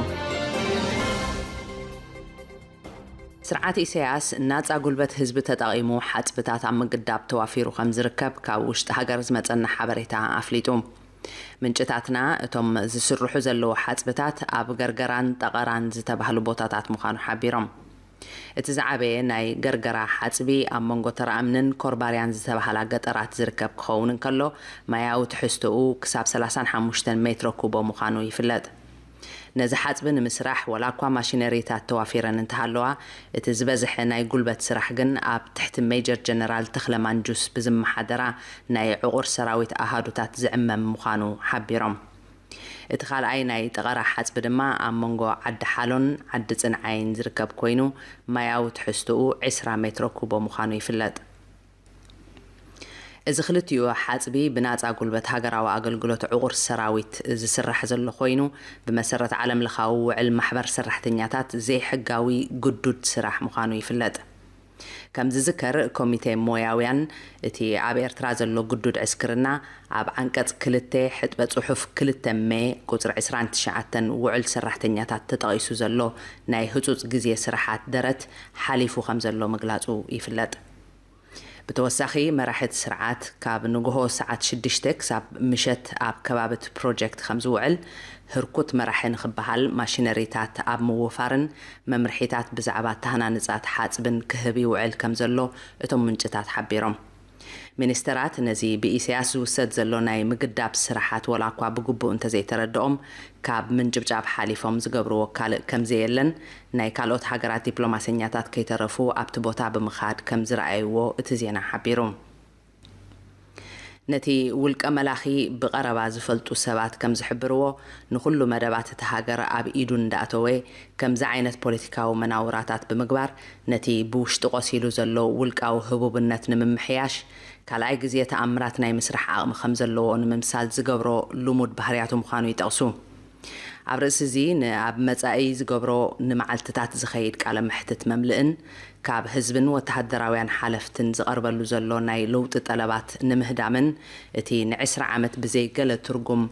ስርዓት ኢሳያስ ናጻ ጉልበት ህዝቢ ተጠቒሙ ሓጽብታት ኣብ ምግዳብ ተዋፊሩ ከም ዝርከብ ካብ ውሽጢ ሃገር ዝመጸና ሓበሬታ ኣፍሊጡ። ምንጭታትና እቶም ዝስርሑ ዘለዉ ሓጽብታት ኣብ ገርገራን ጠቐራን ዝተባህሉ ቦታታት ምዃኑ ሓቢሮም። እቲ ዝዓበየ ናይ ገርገራ ሓጽቢ ኣብ መንጎ ተራእምንን ኮርባርያን ዝተባህላ ገጠራት ዝርከብ ክኸውን እንከሎ፣ ማያዊ ትሕዝቶኡ ክሳብ ሰላሳን ሓሙሽተን ሜትሮ ኩቦ ምዃኑ ይፍለጥ። ነዚ ሓጽቢ ንምስራሕ ወላ እኳ ማሽነሪታት ተዋፊረን እንተሃለዋ፣ እቲ ዝበዝሐ ናይ ጉልበት ስራሕ ግን ኣብ ትሕቲ ሜጀር ጀነራል ተኽለ ማንጁስ ብዝመሓደራ ናይ ዕቑር ሰራዊት ኣሃዱታት ዝዕመም ምዃኑ ሓቢሮም። እቲ ካልኣይ ናይ ጠቐራ ሓጽቢ ድማ ኣብ መንጎ ዓዲ ሓሎን ዓዲ ጽንዓይን ዝርከብ ኮይኑ፣ ማያዊ ትሕዝቶኡ ዕስራ ሜትሮ ኩቦ ምዃኑ ይፍለጥ። እዚ ክልቲኡ ሓጽቢ ብናጻ ጉልበት ሃገራዊ ኣገልግሎት ዕቑር ሰራዊት ዝስራሕ ዘሎ ኮይኑ፣ ብመሰረት ዓለምለኻዊ ውዕል ማሕበር ሰራሕተኛታት ዘይሕጋዊ ግዱድ ስራሕ ምዃኑ ይፍለጥ። ከም ዝዝከር፣ ኮሚቴ ሞያውያን እቲ ኣብ ኤርትራ ዘሎ ግዱድ ዕስክርና ኣብ ዓንቀጽ ክልተ ሕጥበ ጽሑፍ ክልተ ሜ ቁጽሪ ዕስራን ትሽዓተን ውዕል ሰራሕተኛታት ተጠቒሱ ዘሎ ናይ ህጹጽ ግዜ ስራሓት ደረት ሓሊፉ ከም ዘሎ ምግላጹ ይፍለጥ። ብተወሳኺ፣ መራሒ እቲ ስርዓት ካብ ንግሆ ሰዓት ሽዱሽተ ክሳብ ምሸት ኣብ ከባቢ እቲ ፕሮጀክት ከም ዝውዕል፣ ህርኩት መራሒ ንኽበሃል ማሽነሪታት ኣብ ምውፋርን መምርሒታት ብዛዕባ ኣተሃናንጻ እቲ ሓጽብን ክህብ ይውዕል ከም ዘሎ እቶም ምንጭታት ሓቢሮም። ሚኒስተራት ነዚ ብኢሳያስ ዝውሰድ ዘሎ ናይ ምግዳብ ስራሓት ወላ እኳ ብግቡእ እንተዘይተረድኦም፣ ካብ ምንጭብጫብ ሓሊፎም ዝገብርዎ ካልእ ከም ዘየለን፣ ናይ ካልኦት ሃገራት ዲፕሎማሰኛታት ከይተረፉ ኣብቲ ቦታ ብምኻድ ከም ዝረኣይዎ እቲ ዜና ሓቢሩ። ነቲ ውልቀ መላኺ ብቐረባ ዝፈልጡ ሰባት ከም ዝሕብርዎ፣ ንኹሉ መደባት እታ ሃገር ኣብ ኢዱ እንዳእተወ፣ ከምዚ ዓይነት ፖለቲካዊ መናውራታት ብምግባር፣ ነቲ ብውሽጢ ቆሲሉ ዘሎ ውልቃዊ ህቡብነት ንምምሕያሽ፣ ካልኣይ ግዜ ተኣምራት ናይ ምስራሕ ዓቕሚ ከም ዘለዎ ንምምሳል ዝገብሮ ልሙድ ባህርያቱ ምዃኑ ይጠቕሱ። ኣብ ርእሲ እዚ፣ ንኣብ መጻኢ ዝገብሮ ንመዓልትታት ዝኸይድ ቃለ መሕትት መምልእን፣ ካብ ህዝብን ወተሃደራውያን ሓለፍትን ዝቐርበሉ ዘሎ ናይ ለውጢ ጠለባት ንምህዳምን፣ እቲ ንዕስራ ዓመት ብዘይ ገለ ትርጉም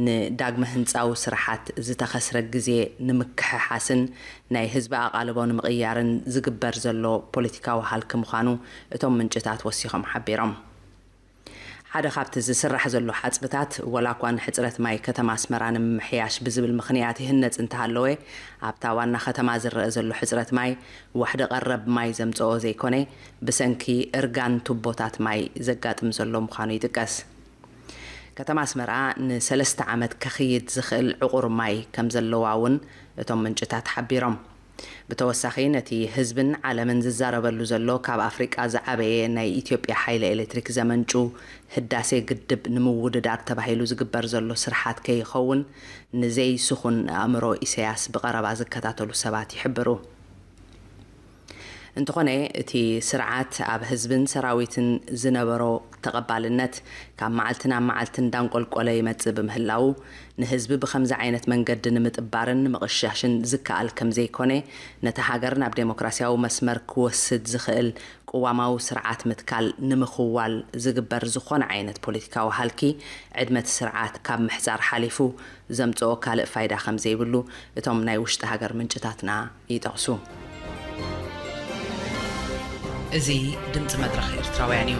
ንዳግመ ህንጻዊ ስራሓት ዝተኸስረ ግዜ ንምክሕሓስን ናይ ህዝቢ ኣቓልቦ ንምቕያርን ዝግበር ዘሎ ፖለቲካዊ ሃልኪ ምዃኑ እቶም ምንጭታት ወሲኾም ሓቢሮም። ሓደ ካብቲ ዝስራሕ ዘሎ ሓጽብታት፣ ወላ እኳ ንሕጽረት ማይ ከተማ ኣስመራ ንምምሕያሽ ብዝብል ምኽንያት ይህነጽ እንተሃለወ፣ ኣብታ ዋና ከተማ ዝረአ ዘሎ ሕጽረት ማይ ዋሕዲ ቀረብ ማይ ዘምጽኦ ዘይኮነ፣ ብሰንኪ እርጋን ቱቦታት ማይ ዘጋጥም ዘሎ ምዃኑ ይጥቀስ። ከተማ ኣስመራ ንሰለስተ ዓመት ከኽይድ ዝኽእል ዕቑር ማይ ከም ዘለዋ እውን እቶም ምንጭታት ሓቢሮም። ብተወሳኺ፣ ነቲ ህዝብን ዓለምን ዝዛረበሉ ዘሎ ካብ ኣፍሪቃ ዝዓበየ ናይ ኢትዮጵያ ሓይሊ ኤሌክትሪክ ዘመንጩ ህዳሴ ግድብ ንምውድዳር ተባሂሉ ዝግበር ዘሎ ስርሓት ከይኸውን ንዘይስኹን ኣእምሮ ኢሳያስ ብቐረባ ዝከታተሉ ሰባት ይሕብሩ። እንተኾነ፣ እቲ ስርዓት ኣብ ህዝብን ሰራዊትን ዝነበሮ ተቐባልነት ካብ መዓልቲ ናብ መዓልቲ እንዳንቆልቆለ ይመጽእ ብምህላዉ፣ ንህዝቢ ብኸምዚ ዓይነት መንገዲ ንምጥባርን ንምቕሻሽን ዝከኣል ከም ዘይኮነ፣ ነታ ሃገር ናብ ዴሞክራስያዊ መስመር ክወስድ ዝኽእል ቅዋማዊ ስርዓት ምትካል ንምኽዋል ዝግበር ዝኾነ ዓይነት ፖለቲካዊ ሃልኪ፣ ዕድመ እቲ ስርዓት ካብ ምሕጻር ሓሊፉ ዘምጽኦ ካልእ ፋይዳ ከም ዘይብሉ እቶም ናይ ውሽጢ ሃገር ምንጭታትና ይጠቕሱ። እዚ ድምፂ መድረኽ ኤርትራውያን እዩ።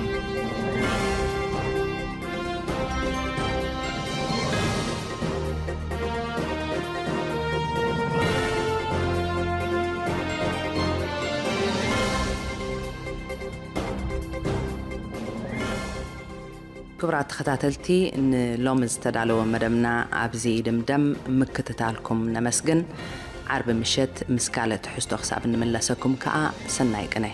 ክቡራት ተኸታተልቲ፣ ንሎሚ ዝተዳለወ መደብና ኣብዚ ይድምደም። ምክትታልኩም ነመስግን። ዓርቢ ምሸት ምስ ካልእ ትሕዝቶ ክሳብ እንምለሰኩም ከኣ ሰናይ ቅነ።